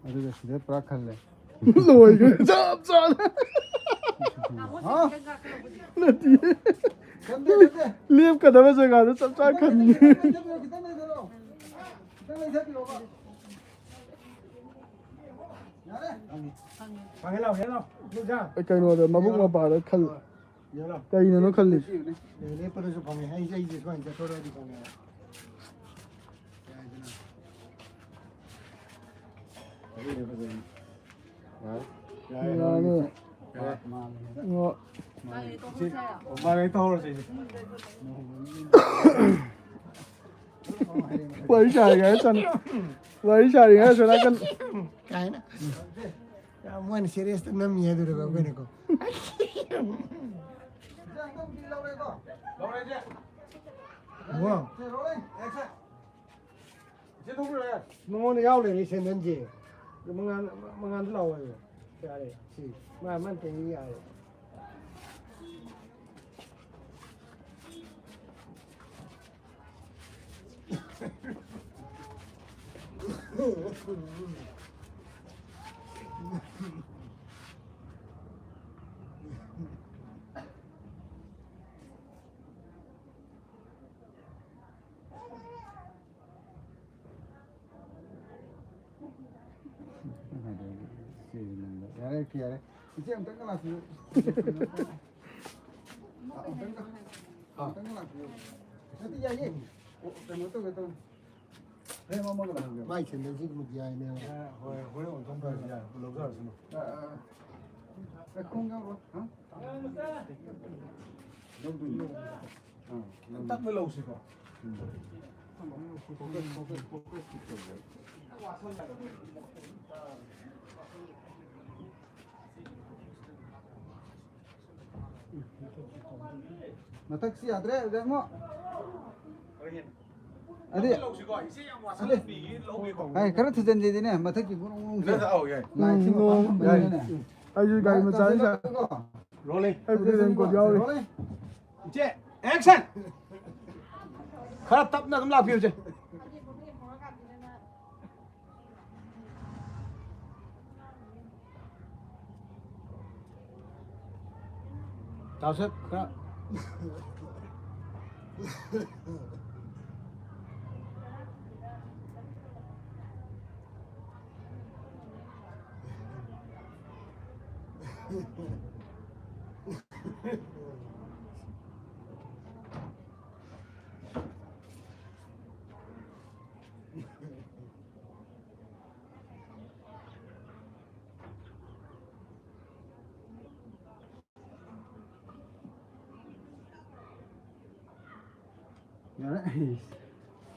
ꯑꯗꯨꯒ ꯁꯤꯗ ꯄꯨꯔꯥ ꯈꯜꯂꯦ꯫ ꯂꯣꯏꯈ꯭ꯔꯦ꯫ ꯆꯞ ꯆꯥꯅ꯫ ꯍꯥ? ꯅꯠꯇꯤꯌꯦ꯫ ꯈꯟꯗꯦ, ꯈꯟꯗꯦ꯫ ꯂꯦꯞꯀꯗꯕ ꯖꯒꯥꯗꯣ ꯆꯞ ꯆꯥꯅ ꯈꯟꯈ꯭ꯔꯦ꯫ ꯈꯤꯇꯪ ꯂꯩꯊꯔꯣ, ꯈꯤꯇꯪ ꯂꯩꯊꯔꯣ꯫ ꯈꯤꯇꯪ ꯂꯩꯊꯕꯤꯔꯣꯕ꯫ ꯌꯥꯔꯦ꯫ ꯐꯪꯉꯦ, ꯂꯥꯎ, ꯍꯦ, ꯂꯥꯎ꯫ ꯀꯩꯅꯣꯗ, ꯃꯕꯨꯛ ꯃꯄꯥꯗ ꯈꯜ-, ꯀꯩꯅꯅꯣ ꯈꯜꯂꯤ꯫ ꯂꯦꯞꯄꯗꯁꯨ ꯐꯪꯉꯦ꯫ ꯑꯩꯁꯦ, ꯑꯩꯁꯦ ꯁꯨꯃꯥꯏꯅ ꯆꯠꯊꯣꯔꯛꯑꯗꯤ ꯐꯪꯉꯦ꯫ ꯌꯥꯏꯗꯅ꯫ ꯌꯥꯔꯦ, ꯐꯖꯩ꯫ ꯌꯥꯔꯦ꯫ ꯌꯥꯔꯦ꯫ ꯌꯥꯔꯦ꯫ ꯑꯣ꯫ ꯃꯥꯅꯦ, ꯇꯧꯍꯧꯔꯁꯦ꯫ ꯃꯥꯅꯦ, ꯇꯧꯍꯧꯔꯁꯦ꯫ ꯋꯥꯔꯤ ꯁꯥꯔꯤꯉꯩꯗ ꯁꯣꯝ-, ꯋꯥꯔꯤ ꯁꯥꯔꯤꯉꯩꯗ ꯁꯣꯝ ꯅꯥꯀꯟ ꯀꯥꯏꯅ꯫ ꯌꯥꯝ ꯃꯣꯏꯅ serious ꯇ ꯅꯝꯃꯤ ꯍꯥꯏꯗꯨꯔꯕ ꯑꯩꯈꯣꯏꯅꯀꯣ? ꯋꯥ꯫ ꯃꯉꯣꯟꯗ ꯌꯥꯎ ꯂꯩꯔꯦ ꯁꯦꯟꯗꯟꯁꯦ꯫ ꯃꯉꯥꯟ-, ꯃꯉꯥꯟꯗ ꯂꯥꯛꯑꯣ ꯍꯥꯏꯌꯣ꯫ ꯌꯥꯔꯦ, ꯁꯤ꯫ ꯃꯥ, ꯃꯥꯅ ꯇꯧꯔꯤ ꯌꯥꯔꯦ꯫ ꯌꯥꯔꯦ, ꯌꯥꯔꯦ꯫ ꯏꯆꯦ, ꯑꯝꯇꯪꯒ ꯂꯥꯛꯄꯤꯌꯨ꯫ ꯑꯝꯇꯪꯒ, ꯑꯝꯇꯪꯒ ꯂꯥꯛꯄꯤꯌꯨ꯫ ꯅꯠꯇꯦ, ꯌꯥꯏꯌꯦ꯫ ꯑꯣ, ꯀꯩꯅꯣ ꯇꯧꯒꯦ ꯇꯧꯅꯤ꯫ ꯐ꯭ꯔꯦꯝ ꯑꯃꯒ ꯂꯥꯛꯍꯟꯒꯦ꯫ ꯃꯥꯏ ꯁꯦꯟꯗꯜꯁꯤꯒꯨꯝꯕꯗꯤ ꯌꯥꯏꯅꯦ꯫ ꯌꯥ-, ꯍꯣꯏ, ꯍꯣꯔꯦꯟ ꯑꯣꯟꯊꯣꯛꯈ꯭ꯔꯁꯨ ꯌꯥꯏ꯫ ꯂꯧꯖꯔꯁꯅꯨ꯫ ꯑ, ꯑ, ꯑ꯫ ꯑꯦ, ꯈꯣꯡ ꯌꯥꯎꯔꯣꯏ꯫ ꯍꯥ? ꯂꯧꯗꯣꯏꯅꯤ꯫ ꯑꯥ, ꯂꯧꯗꯣꯏꯅꯤ꯫ ꯇꯞꯅ ꯂꯧꯁꯤꯀꯣ꯫ ꯎꯝ꯫ ꯐꯣꯀꯁ, ꯐꯣꯀꯁ, ꯐꯣꯀꯁ ꯇꯧꯖꯔꯣ꯫ ꯃꯊꯛꯁꯤ ꯌꯥꯗ꯭ꯔꯦ, ꯑꯗꯨꯗ ꯑꯃꯨꯛ꯫ ꯑꯗꯤ, ꯑꯗꯤ꯫ ꯍꯥꯏ, ꯈꯔ ꯊꯨꯖꯟꯁꯤꯗꯤꯅꯦ, ꯃꯊꯛꯀꯤ ꯒꯨꯔꯨꯡ ꯒꯨꯔꯨꯡꯁꯦ꯫ ꯅꯠꯇꯦ, ꯑꯧ, ꯌꯥꯏ꯫ ꯂꯥꯏꯟꯁꯤ ꯎꯝ, ꯃꯄꯥꯟ ꯎꯝ, ꯊꯝꯕꯅꯤꯅꯅꯦ꯫ ꯌꯥꯏ꯫ ꯑꯩꯁꯨ ꯒꯥꯔꯤ ꯃꯆꯥ ꯑꯃ ꯆꯥ-, ꯔꯣꯂꯤꯡ꯫ ꯑꯩ ꯔꯦꯟꯀꯣꯠ ꯌꯥꯎꯔꯤ꯫ ꯔꯣꯂꯤꯡ꯫ ꯏꯆꯦ, action! ꯈꯔ ꯇꯞꯅ ꯑꯗꯨꯝ ꯂꯥꯛꯄꯤꯌꯨ, ꯏꯆꯦ꯫ ꯇꯥꯁꯦ, ꯈꯔ꯫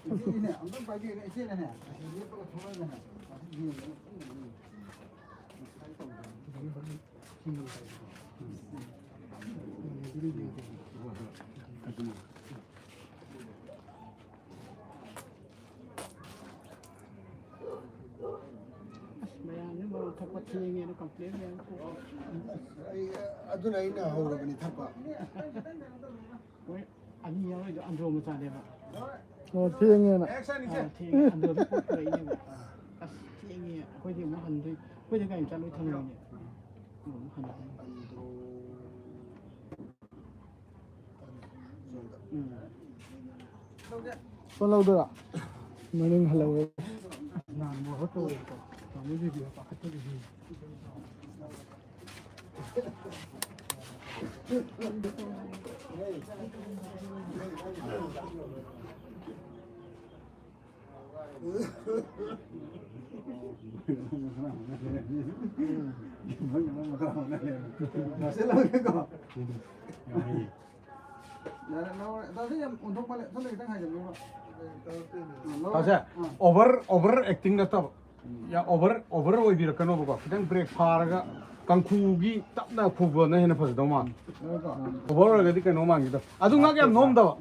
ꯏꯆꯦꯅꯦ, ꯑꯝꯇꯪ ꯄꯥꯏꯕꯤꯌꯨꯅꯦ, ꯏꯆꯦꯅꯅꯦ, ꯑꯁꯤ ꯂꯦꯞꯄꯒ ꯊꯣꯛꯂꯛꯑꯒꯅꯦ, ꯑꯁꯤ ꯌꯦꯡꯕꯗ ꯄꯨꯟꯅ ꯌꯦꯡꯉꯤ꯫ ꯉꯁꯥꯏ ꯇꯧꯕꯗꯣ꯫ ꯑꯁ, ꯃꯌꯥꯝꯁꯦ ꯃꯣꯔꯣꯛ ꯊꯛꯄ ꯊꯦꯡꯉꯦꯅ complain ꯃꯌꯥꯝ ꯇꯧ-, ꯑꯩ, ꯑꯗꯨꯅ ꯑꯩꯅ ꯍꯧꯔꯕꯅꯤ ꯊꯛꯄ꯫ ꯃꯣꯏ ꯑꯅꯤ ꯌꯥꯎꯔꯤꯗꯣ ꯑꯟꯗ꯭ꯔꯣ ꯃꯆꯥꯅꯦꯕ꯫ ꯑꯣ, ꯊꯦꯡꯉꯦꯅ꯫ ꯑꯥ, ꯊꯦꯡꯉꯦ꯫ ꯑꯟꯗ꯭ꯔꯣꯗ ꯄꯣꯠ ꯄꯨꯔꯛꯏꯅꯦꯕ꯫ ꯑꯁ, ꯊꯦꯡꯉꯦ꯫ ꯑꯩꯈꯣꯏꯗꯤ ꯑꯃꯨꯛ ꯍꯟꯗꯣꯏ-, ꯑꯩꯈꯣꯏꯗ ꯒꯥꯔꯤ ꯃꯆꯥ ꯂꯣꯏ ꯊꯝꯃꯝꯃꯤꯅꯦ꯫ ꯑꯃꯨꯛ ꯍꯟꯗꯣꯏ-, ꯎꯝ꯫ ꯐꯣꯟ ꯂꯧꯗꯣꯏꯔꯣ? ꯃꯅꯤꯡ ꯍꯜꯍꯧꯔꯦ꯫ ꯅꯍꯥꯟ ꯃꯣꯍꯣꯔ ꯇꯧꯋꯦꯕꯀꯣ꯫ ꯇꯥꯃꯣ ꯕꯤꯕꯤꯒ ꯄꯥꯈꯠꯄꯒꯤ꯫ ꯇꯥꯁꯦ, ꯑꯥ꯫ Over, over acting ꯅꯠꯇꯕ꯫ ꯌꯥ, over, over ꯑꯣꯏꯕꯤꯔꯛꯀꯅꯣꯕꯀꯣ꯫ ꯈꯤꯇꯪ break ꯐꯥꯔꯒ ꯀꯪꯈꯨꯒꯤ ꯇꯞꯅ ꯈꯨꯕꯅ ꯍꯦꯟꯅ ꯐꯖꯗꯧ ꯃꯥꯜꯂꯦ꯫ Over ꯑꯣꯏꯔꯒꯗꯤ ꯀꯩꯅꯣ ꯃꯥꯟꯒꯦ ꯇꯧ-, ꯑꯗꯨ ꯉꯛ ꯌꯥꯝ ꯅꯣꯝꯗꯕ꯫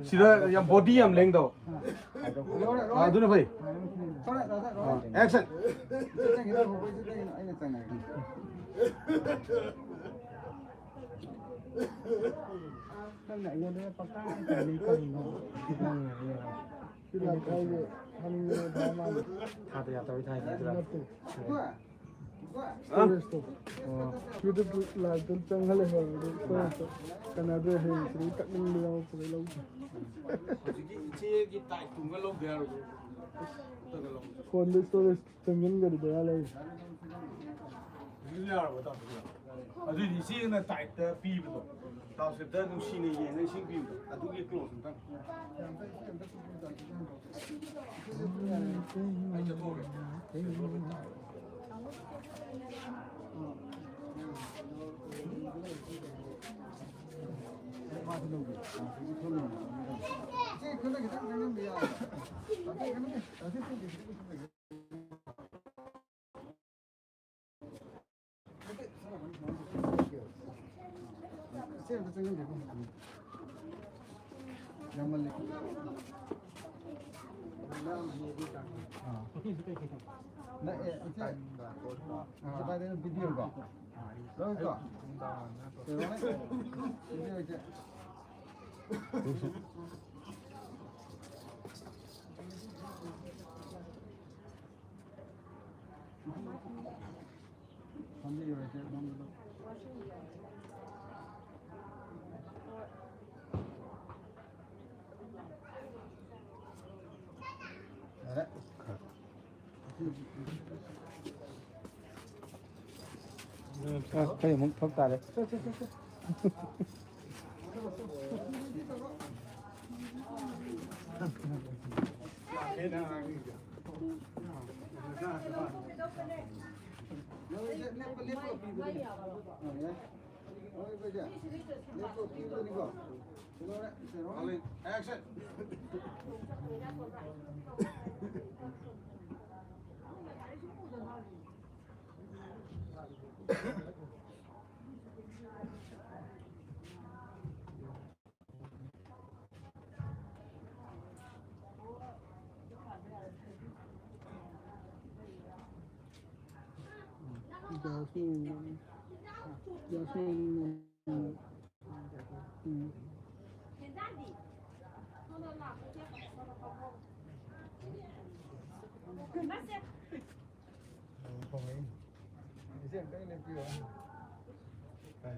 ꯁꯤꯗ ꯌꯥꯝ body ꯌꯥꯝ ꯂꯦꯡꯗꯕ꯫ ꯑꯥ, ꯑꯗꯨꯅ ꯐꯩ꯫ ꯑꯥ, action꯫ ꯅꯪꯅ ꯑꯩꯉꯣꯟꯗ ꯄꯪꯇꯥ ꯇꯥꯏꯅꯩ ꯀꯔꯤꯅꯣ? ꯅꯪꯅ ꯑꯩꯉꯣꯟꯗ ꯁꯤ ꯂꯥꯛꯄ ꯍꯥꯏꯁꯦ ꯍꯥꯏꯅꯤꯡꯗꯅ ꯊꯥ ꯃꯥꯜꯂꯦ꯫ ꯊꯥꯗ ꯌꯥꯗꯕꯩ ꯊꯥꯏꯅꯤ ꯑꯗꯨꯔꯥ? ꯅꯠꯇꯦ꯫ Storage ꯇꯣ꯫ ꯑꯣ꯫ YouTube live ꯇ ꯆꯪꯍꯜꯂꯦ ꯍꯥꯏꯕꯗꯤ storage ꯇꯣ ꯀꯥꯟꯅꯗ꯭ꯔꯦ, ꯍꯌꯦꯡ ꯁꯤꯗꯒꯤ ꯀꯛꯅꯤꯡꯕ ꯌꯥꯎꯔꯛꯄꯗꯩ ꯂꯧꯗ꯭ꯔꯦ꯫ ꯍꯧꯖꯤꯛꯀꯤ ꯏꯆꯦꯒꯤ ꯇꯥꯏꯞ ꯇꯨꯝꯒ ꯂꯧꯗ ꯌꯥꯔꯣꯏ꯫ ꯐꯣꯟꯗ storage ꯆꯪꯁꯤꯟꯒꯗꯤ ꯕꯦꯔꯥ ꯂꯩꯔꯦ꯫ ꯍꯧꯖꯤꯛ ꯌꯥꯔꯕ ꯇꯥꯃꯣ? ꯑꯗꯨꯏꯗꯤ ꯏꯆꯦꯅ ꯇꯥꯏꯞꯇ ꯄꯤꯕꯗꯣ, ꯇꯥꯎꯁꯦꯞꯇ ꯅꯨꯡꯁꯤꯅ ꯌꯦꯡꯉ ꯏꯁꯤꯡ ꯄꯤꯕꯗꯣ, ꯑꯗꯨꯒꯤ ꯀ꯭ꯂꯣꯖ ꯑꯝꯇꯪ꯫ ꯑꯩ ꯆꯠꯊꯣꯛꯑꯒꯦ꯫ ꯌꯥꯝꯃꯜꯂꯦ꯫ ꯑꯥ꯫ ꯅꯛꯑꯦ, ꯏꯆꯦ꯫ ꯑꯥ꯫ ꯀꯗꯥꯏꯗꯩꯅꯣ? ꯕꯤꯗꯤꯑꯣꯗꯣ? ꯂꯧꯔꯤꯀꯣ? ꯀꯩꯅꯣꯅꯦ? ꯕꯤꯗꯤꯑꯣ ꯏꯆꯦ꯫ ꯑ, ꯑꯩꯈꯣꯏ ꯑꯃꯨꯛ ꯊꯣꯛ ꯇꯥꯔꯦ꯫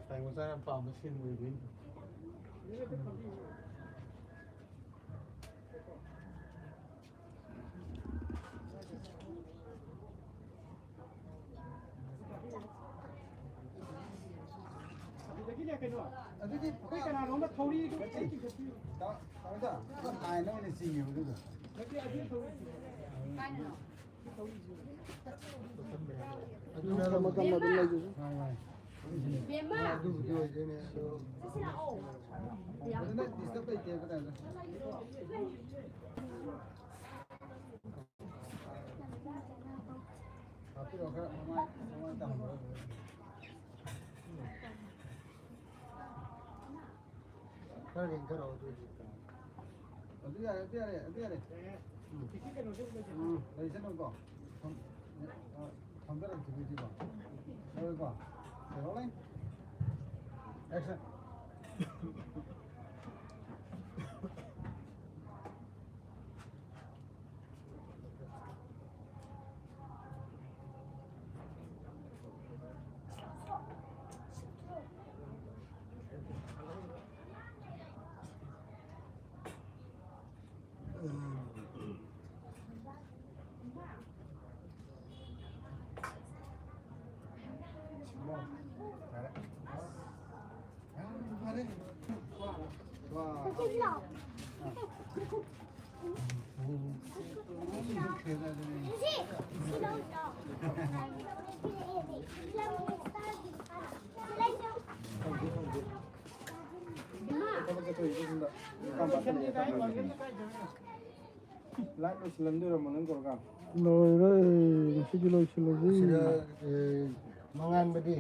ꯇꯥꯏ ꯃꯆꯥ ꯌꯥꯝ ꯄꯥꯝꯕ ꯁꯤꯟ ꯑꯣꯏꯗꯣꯏꯅꯤ꯫ ꯑꯗꯨꯗꯤ ꯑꯩꯈꯣꯏ ꯀꯅꯥꯅꯣꯝꯅ ꯊꯧꯔꯤ ꯇꯥ-, ꯇꯥꯃꯣ, ꯇꯥ-, ꯑꯥꯏꯟ ꯑꯣꯏꯅ ꯆꯤꯡꯉꯦꯕ ꯑꯗꯨꯗꯣ꯫ ꯅꯠꯇꯦ, ꯑꯗꯨ ꯊꯧꯔꯤ꯫ ꯑꯗꯨꯅ ꯃꯇꯝ ꯑꯗꯨꯝ ꯂꯩꯖꯁꯨ꯫ ꯃꯥꯅꯤ, ꯃꯥꯅꯤ꯫ ꯕꯦꯝꯃ! ꯑꯗꯨꯕꯨꯗꯤ ꯑꯣꯏꯗꯣꯏꯅꯦ, ꯑꯗꯣ ꯆꯠꯁꯤ ꯂꯥꯛꯑꯣ꯫ ꯐꯖꯅ disturb ꯂꯩꯇꯦ ꯍꯥꯏꯕ ꯇꯥꯔꯦ꯫ ꯍꯥꯞꯄꯤꯔꯣ ꯈꯔ, ꯃꯃꯥꯏ, ꯃꯃꯥꯏ ꯇꯥꯍꯟꯕꯤꯔꯣ꯫ ꯈꯔ ꯂꯦꯡꯊꯔꯛꯑꯣ ꯑꯗꯨꯗꯤ꯫ ꯑꯗꯨ ꯌꯥꯔꯦ, ꯑꯗꯨ ꯌꯥꯔꯦ, ꯑꯗꯨ ꯌꯥꯔꯦ꯫ ꯎꯝ꯫ ꯎꯝ, ꯂꯩꯁꯅꯨꯀꯣ꯫ ꯐꯝ-, ꯑ, ꯐꯝꯊꯔꯛꯈꯤꯅꯤ ꯁꯤꯀꯣ꯫ ꯂꯧꯔꯦꯀꯣ? Rolling. Action. ꯂꯥꯏꯠ ꯂꯣꯏꯁꯤꯜꯂꯝꯗꯣꯏꯔꯣ ꯃꯣꯔꯅꯤꯡ ꯄ꯭ꯔꯣꯒ꯭ꯔꯥꯝ? ꯂꯣꯏꯔꯦ, ꯉꯁꯤꯗꯤ ꯂꯣꯏꯁꯤꯜꯂꯁꯤ꯫ ꯁꯤꯗ, ꯑꯦ, ꯃꯉꯥꯟꯕꯗꯤ?